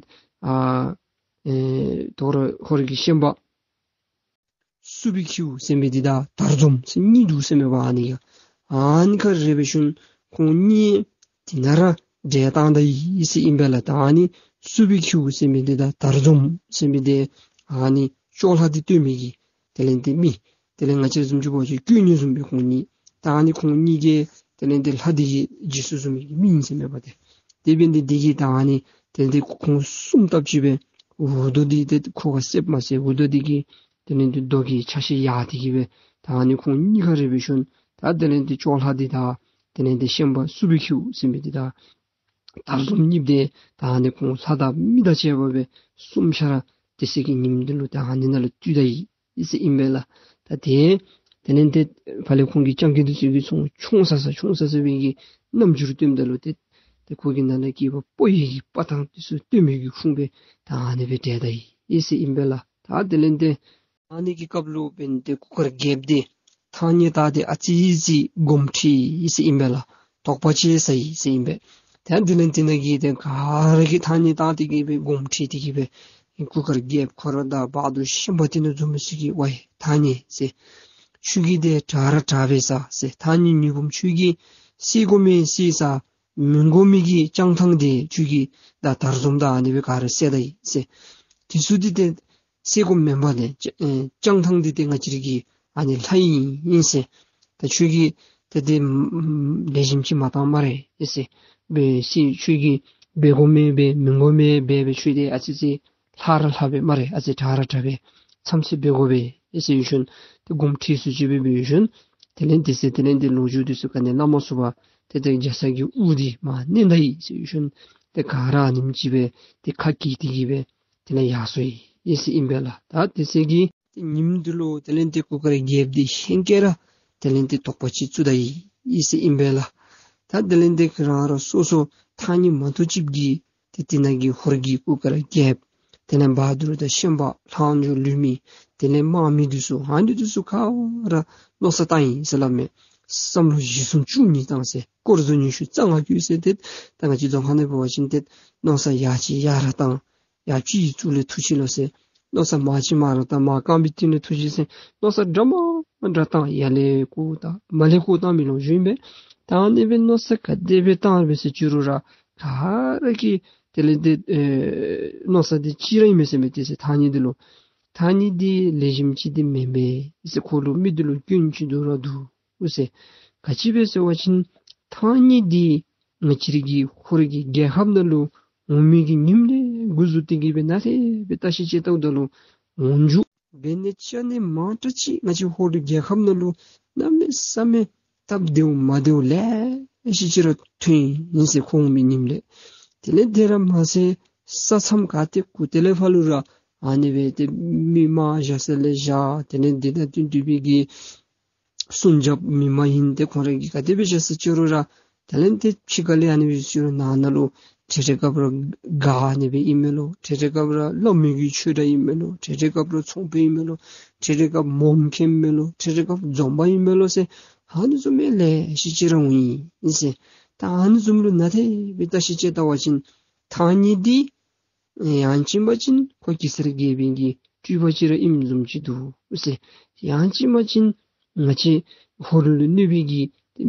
ཨ་ཨེ་དོ་རུང་ཁོ་རའི་གི་ཤན་པ་སུ་བི་ཁྱིའུ་ཟེར་མི་འདི་དང་དར་འཛོམས་ཟེར་གཉིས་འདུག་ཟེར་མས་པ། ཨ་ནི་ཁར་ཨ་ནི་ཁར་རེག་པའི་ཤུལ་ཁོང་གཉིས་དེ་ནང་ར་བསྒྲལ་བཏང་ད་ཡི་ཟེར་ཨིན་པས་ལགས། ད་ཨ་ནི་སུ་བི་ཁྱིའུ་ཟེར་མི་འདི་དང་དར་འཛོམས་ཟེར་མི་འདི་ཨ་ནི་ཅོག་ལྷ་འདི་བཏོན་མི་གི་དེ་ལས་ཏེ་མི་དེ་ལས་ང་བཅས་བཟུམ་ཅིག་འབད་བ་ཅིན་སྐུ་ཉིད་བཟུམ་སྦེ་ཁོང་གཉིས། ད་ཨ་ནི་ཁོང་གཉིས་ཀྱིས་དེ་ལས་ཏེ་ལྷ་འདི་གི་རྗེས་སུ་བཟུང་མི་གི་མི་ཨིན་ཟེར་མས་པ་ཏེ། དེ་འབད་ནི་འདི་གིས་ད་ཨ་ནི་དེ་ལས་ཏེ་ཁོང་གསུམ་སྟབས་གཅིག་སྦེ་འུར་རྡོ་འདི་ཏེ་ཁོ་ག་བསདཔ་མ་ཚད་འུར་རྡོ་འདི་གིས་དེ་ལས་ཏེ་རྡོ་གི་ཆ་ཤས་ཡར་ཏེ་གི་སྦེ་ད་ཨ་ནི་ཁོང་གཉིས་ཁར་རེག་པའི་ཤུལ་ད་དེ་ལས་ཏེ་ཅོག་ལྷ་འདི་དང་དེ་ལས་ཏེ་ཤན་པ་སུ་བི་ཁྱིའུ་ཟེར་མི་འདི་དང་དར་འཛོམས་གཉིསཔོ་འདི་ད་ཨ་ནི་ཁོང་ལྷ་དང་མི་དང་བཅས་པ་སྦེ་གསུམ་ཆ་ར་དེ་ཚེ་གི་ཉིནམ་འདི་ལུ་ད་ཨ་ནི་ནང་ལུ་བཏུལ་ད་ཡི་ཟེར་ཨིན་པས་ལགས། ད་དེ་དེ་ལས་ཏེ་ཕར་ལས་ཁོང་གི་སྤྱང་ཀི་འདི་ཚུ་གིས་ཚོང་མཆོང་ས་ས་མཆོང་ས་ས་སྦེ་གི་རྣམ་འགྱུར་སྟོནམ་ད་ལུ་ཏེ་ཏེ་ཁོ་གི་ནང་ལས་སྐྱེས་པ་ཕོ་ཡི་གི་དཔའ་ཐང་འདི་ཚུ་སྟོན་མི་གི་ཁུངས་སྦེ་ད་ཨ་ནི་སྦེ་བསྒྲལ་ད་ཡི་ཟེར་ཨིན་པས་ལགས། ད་དེ་ལས་ཏེ་ཨ་ནི་གི་སྐབས་ལུ་འབདན་ཏེ་གུར་དཀར་རྒྱལཔོ་འདི་ཐང་རྙེད་བཏང་སྟེ་ཨ་ཙི་ཅིག་དགོངསམ་ཁྲེལ་ཡི་ཟེར་ཨིན་པས་ལགས། དོགས་པ་སྐྱེས་ས་ཡི་ཟེར་ཨིན་པས། ཏེ་དེ་ལས་ཏེ་ནཱ་གི་ཏེ་ག་ར་གིས་ཐང་རྙེད་བཏང་སྟེ་གི་སྦེ་དགོངསམ་ཁྲེལ་ཏེ་གི་སྦེ་གུར་དཀར་རྒྱལཔོ་ཁོ་ར་དང་བ་དུར་ཤན་པ་འདི་ནཱ་འཛོམས་མི་ཚུ་གིས་ཝའི་ཐང་རྙེད་ཟེར། ཁྱོད་ཀྱིས་ཏེ་དྲག་ར་དྲག་པས་ཟེར། ཐང་རྙེད་ཉོན་གོམས་ཁྱོད་ཀྱིས་བསད་དགོ་མི་བསད་ས་མི་དགོ་མི་གི་སྤྱང་ཐང་འདི་ཁྱོད་ཀྱིས་ད་དར་འཛོམས་དང་ཨ་ནི་སྦེ་ག་ར་བསད་ད་ཡི་ཟེར། དེ་ཚུ་འདི་ཏེ་བསད་དགོཔ་མེན་པ་ལས་སྤྱ་ཨེ་སྤྱང་ཐང་འདི་ཏེ་ང་བཅས་ར་གི་ཨ་ནི་ལྷ་ཨིན་ཨིན་ཟེར། ད་ཁྱོད་ཀྱིས་ཏེ་ཏེ་ལེགས་ཤོམ་ཅིག་མ་བཏང་སྨ་རེ་ཨེ་ཟེར། འབད་ཟེར་ཁྱོད་ཀྱིས་འབད་དགོ་མི་འབད་མི་དགོ་མི་འབད་འབད་ཁྱོད་ཏེ་ཨ་ཙི་ཅིག་ལྷག་ར་ལྷག་པས་སྨ་རེ། ཨ་ཙི་དྲག་ར་དྲག་པས། མཚམས་ཚོད་འབད་དགོ་པས་ཨེ་ཟེར་ཞུ་ཞིནམ་ཏེ་དགོངསམ་ཁྲེལ་སུ་ཅིག་སྦེ་འབད་ཞིནམ་དེ་ལས་ཏེ་ཟེར་དེ་ལས་ཏེ་ལོ་རྒྱུས་འདི་ཚུ་ག་ནི་སླབ་མ་ཚུགས་པར་ཏེ་ཏེ་རྒྱ་ཚ་གི་དབུ་འདི་མར་མནན་ད་ཡི་ཟེར་ཞིནམ་ཏེ་ག་ར་ཨ་ནེམ་ཅིག་སྦེ་ཏེ་ཁ་གྱེས་ཏེ་གི་སྦེ་དེ་ལས་ཡར་སོ་ཡི་ཟེར་ཨིན་པས་ལགས། ད་དེ་ཚེ་གི་ཏེ་ཉིནམ་འདི་ལུ་དེ་ལས་ཏེ་གུར་དཀར་རྒྱལཔོ་འདི་ཧེང་སྐལ་ར་དེ་ལས་ཏེ་དོགས་པ་ཅིག་བཙུགས་ད་ཡི་ཟེར་ཨིན་པས་ལགས། ད་དེ་ལས་ཏེ་ཁོང་ར་སོ་སོ་ཐང་རྙེད་མ་ཐུབ་ཅིག་གི་ཏེ་དེ་ནང་གི་ཧོར་གྱི་གུར་དཀར་རྒྱལཔོ་དེ་ལས་བ་དུར་དང་ཤན་པ་ལྷག་འཇོག་ལུས་མི་དེ་ལས་དམག་མི་འདི་ཚུ་ཨ་ནི་འདི་ཚུ་ག་ར་མནོ་བསམ་བཏང་ཡི་ཟེར་སླབ་མས། བསམ་བློ་བཞི་གསུམ་བཅུ་གཉིས་བཏང་ཟེར། དཀོར་ཟོར་ཉི་ཤུ་རྩ་ལྔ་བཀོལ་ཟེར། ཏེ་ད་ང་བཅས་རྫོང་ཁ་ནང་འབད་བ་ཅིན་ཏེ་མནོ་བསམ་ཡར་ཅིག་ཡར་ར་བཏང་ཡར་སྤྱི་གཙུག་ལས་ཐུགས་ཆེ་ལོ་ཟེར། མནོ་བསམ་མར་ཅིག་མར་ར་བཏང་མར་རྐངམ་པའི་གཏིང་ལས་ཐུགས་ཆེ་ཟེར། མནོ་བསམ་འདྲ་མ་འདྲ་བཏང་ཡར་ལས་བཀོ་བཏང་མར་ལས་བཀོ་བཏང་མི་ལོ་ཞུ་ཨིན་པས། ད་ཨ་ནི་སྦེ་མནོ་བསམ་ག་དེ་སྦེ་བཏང་སྦེ་ཟེར་ཅི་རུང་ར་ག་ར་གིས་དེ་ལས་ཏེ་ཨེ་མནོ་བསམ་འདི་གཅིག་ར་ཨིན་མས་ཟེར་མས། དེ་ཚེ་ཐང་རྙེད་འདི་ལུ་ཐང་རྙེད་འདི་ལེགས་ཤོམ་ཅིག་འདི་མེན་པས་ཟེར། ཁོ་ལུ་མི་འདི་ལུ་སྐྱོན་ཅིག་འདུག་ར་འདུག་ཟེར། ག་ཅི་སྦེ་ཟེར་བ་ཅིན་ཐང་རྙེད་འདི་ང་བཅས་ར་གི་ཧོར་གྱི་རྒྱལ་ཁབ་ནང་ལུ་འོང་མི་གི་ཉིནམ་ལས་འགོ་བཙུགས་ཏེ་གི་སྦེ་ནཱ་ལས་སྦེ་བརྟག་ཞིབ་དཔྱད་བལྟཝ་ད་ལུ་འོང་འཇུག་འབད་ནི་ཅ་ནི་མང་དྲགས་ཅིག་ང་བཅས་ཧོར་རྒྱལ་ཁབ་ནང་ལུ་གནམ་མེད་ས་མེད་སྟབས་བདེཝ་མ་བདེཝ་ལེ་ཤ་ཅིག་ར་ཐོན་ཡི་ཟེར། ཁོང་འོང་མི་ཉིནམ་ལས། དེ་ལས་དེ་ར་མ་ཚད་ས་མཚམས་ག་ཏེ་གུ་ཏེ་ལས་ཕར་ལུ་ར་ཨ་ནི་སྦེ་ཏེ་མི་དམག་བཞག་ས་ལས་བཞག། དེ་ལས་འདི་དང་བསྟུན་བསྟུན་པའི་གི་སྲུང་རྒྱབ་མི་མ་ཡིན་ཏེ་ཁོང་ར་གིས་ག་དེ་སྦེ་བཞག་ས་ཅི་རུང་ར་དེ་ལས་ཏེ་ཕྱི་ཁ་ལས་ཨ་ནི་སྦེ་ཅི་རུང་ནང་ན་ལུ་འཕྲལ་འཕྲལ་སྐབས་ར་ག་ཨ་ནི་སྦེ་ཨིན་མས་ལོ། འཕྲལ་འཕྲལ་སྐབས་ར་བླམ་གི་ཆོས་གྲྭ་ཨིན་མས་ལོ། འཕྲལ་འཕྲལ་སྐབས་ར་ཚོང་དཔོན་ཨིན་མས་ལོ། འཕྲལ་འཕྲལ་སྐབས་མོ་མཁན་ཨིན་མས་ལོ། འཕྲལ་འཕྲལ་སྐབས་རྫོང་པ་ཨིན་མས་ལོ་ཟེར་ཨ་ནི་བཟུམ་མའི་ལེ་ཤ་ཅིག་ར་འོང་ཡི་ཟེར། ད་ཨ་ནི་བཟུམ་ལུ་ནཱ་དེ་སྦེ་བརྟག་ཞིབ་དཔྱད་བལྟ་བ་ཅིན་ཐང་རྙེད་འདི་ཡང་ཅིན་མ་ཅིན་ཁོ་གེ་སར་རྒྱལ་པོའི་གི་སྤྲུལ་པ་ཅིག་ར་ཨིནམ་བཟུམ་ཅིག་འདུག་ཟེར། ཡང་ཅིན་མ་ཅིན་ང་བཅས་ཧོར་ལུ་གནོད་པའི་གི་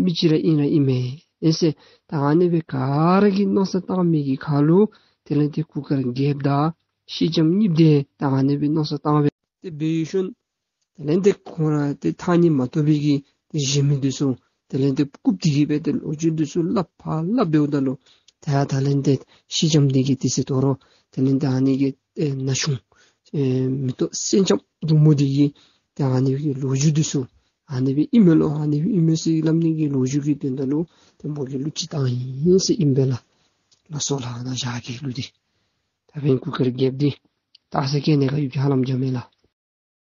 མི་ཅིག་ར་ཨིན་ར་ཨིན་མས་ཨེ་ཟེར། ད་ཨ་ནི་སྦེ་ག་ར་གིས་མནོ་བསམ་བཏང་མི་གི་ཁར་ལུ་དེ་ལས་ཏེ་གུར་དཀར་རྒྱལཔོ་དང་ ཤེས་ལྕམ་གཉིསཔོ་འདི་ད་ཨ་ནི་སྦེ་མནོ་བསམ་བཏང་སྦེ་ཏེ་འབད་ཡོད་ཤུལ། དེ་ལས་ཏེ་ཁོང་ར་ཏེ་ཐག་ཉེ་མ་བཏུབ་པའི་གི་ཏེ་གཞན་མི་འདི་ཚུ་དེ་ལས་ཏེ་བཀུག་སྟེ་གི་སྦེ་ཏེ་ལོ་རྒྱུས་འདི་ཚུ་སླབ་ཕར་སླབ་འབདཝ་ད་ལུ་ད་ཡང་ད་ལས་ཏེ་ཤེས་ལྕམ་འདི་གིས་དེ་ཚེ་དོ་རུང་དེ་ལས་ཏེ་ཨ་ནི་གི་ཏེ་ན་ཆུང་ཨེ་མེ་ཏོག་སེང་ལྕམ་འབྲུག་མོ་འདི་གིས་ཏེ་ཨ་ནི་གི་ལོ་རྒྱུས་འདི་ཚུ་ཨ་ནི་སྦེ་ཨིན་མས་ལོ། ཨ་ནི་སྦེ་ཨིན་མས་ཟེར་སླབ་ནི་གི་ལོ་རྒྱུས་ཀྱི་དོན་དག་ལུ་ཏེ་མོ་གིས་གླུ་ཅིག་བཏང་ཡི་ཟེར་ཨིན་པས་ལགས། ལགས་སོ་ལགས། ཨ་ནཱ་བཞག་གེ་གླུ་འདི། ད་འབདན་གུར་དཀར་རྒྱལཔོ་འདི་ད་ས་གི་གནས་ཁར་ཡུལ་གྱི་ཧ་ལམ་འགྱོཝ་མས་ལགས།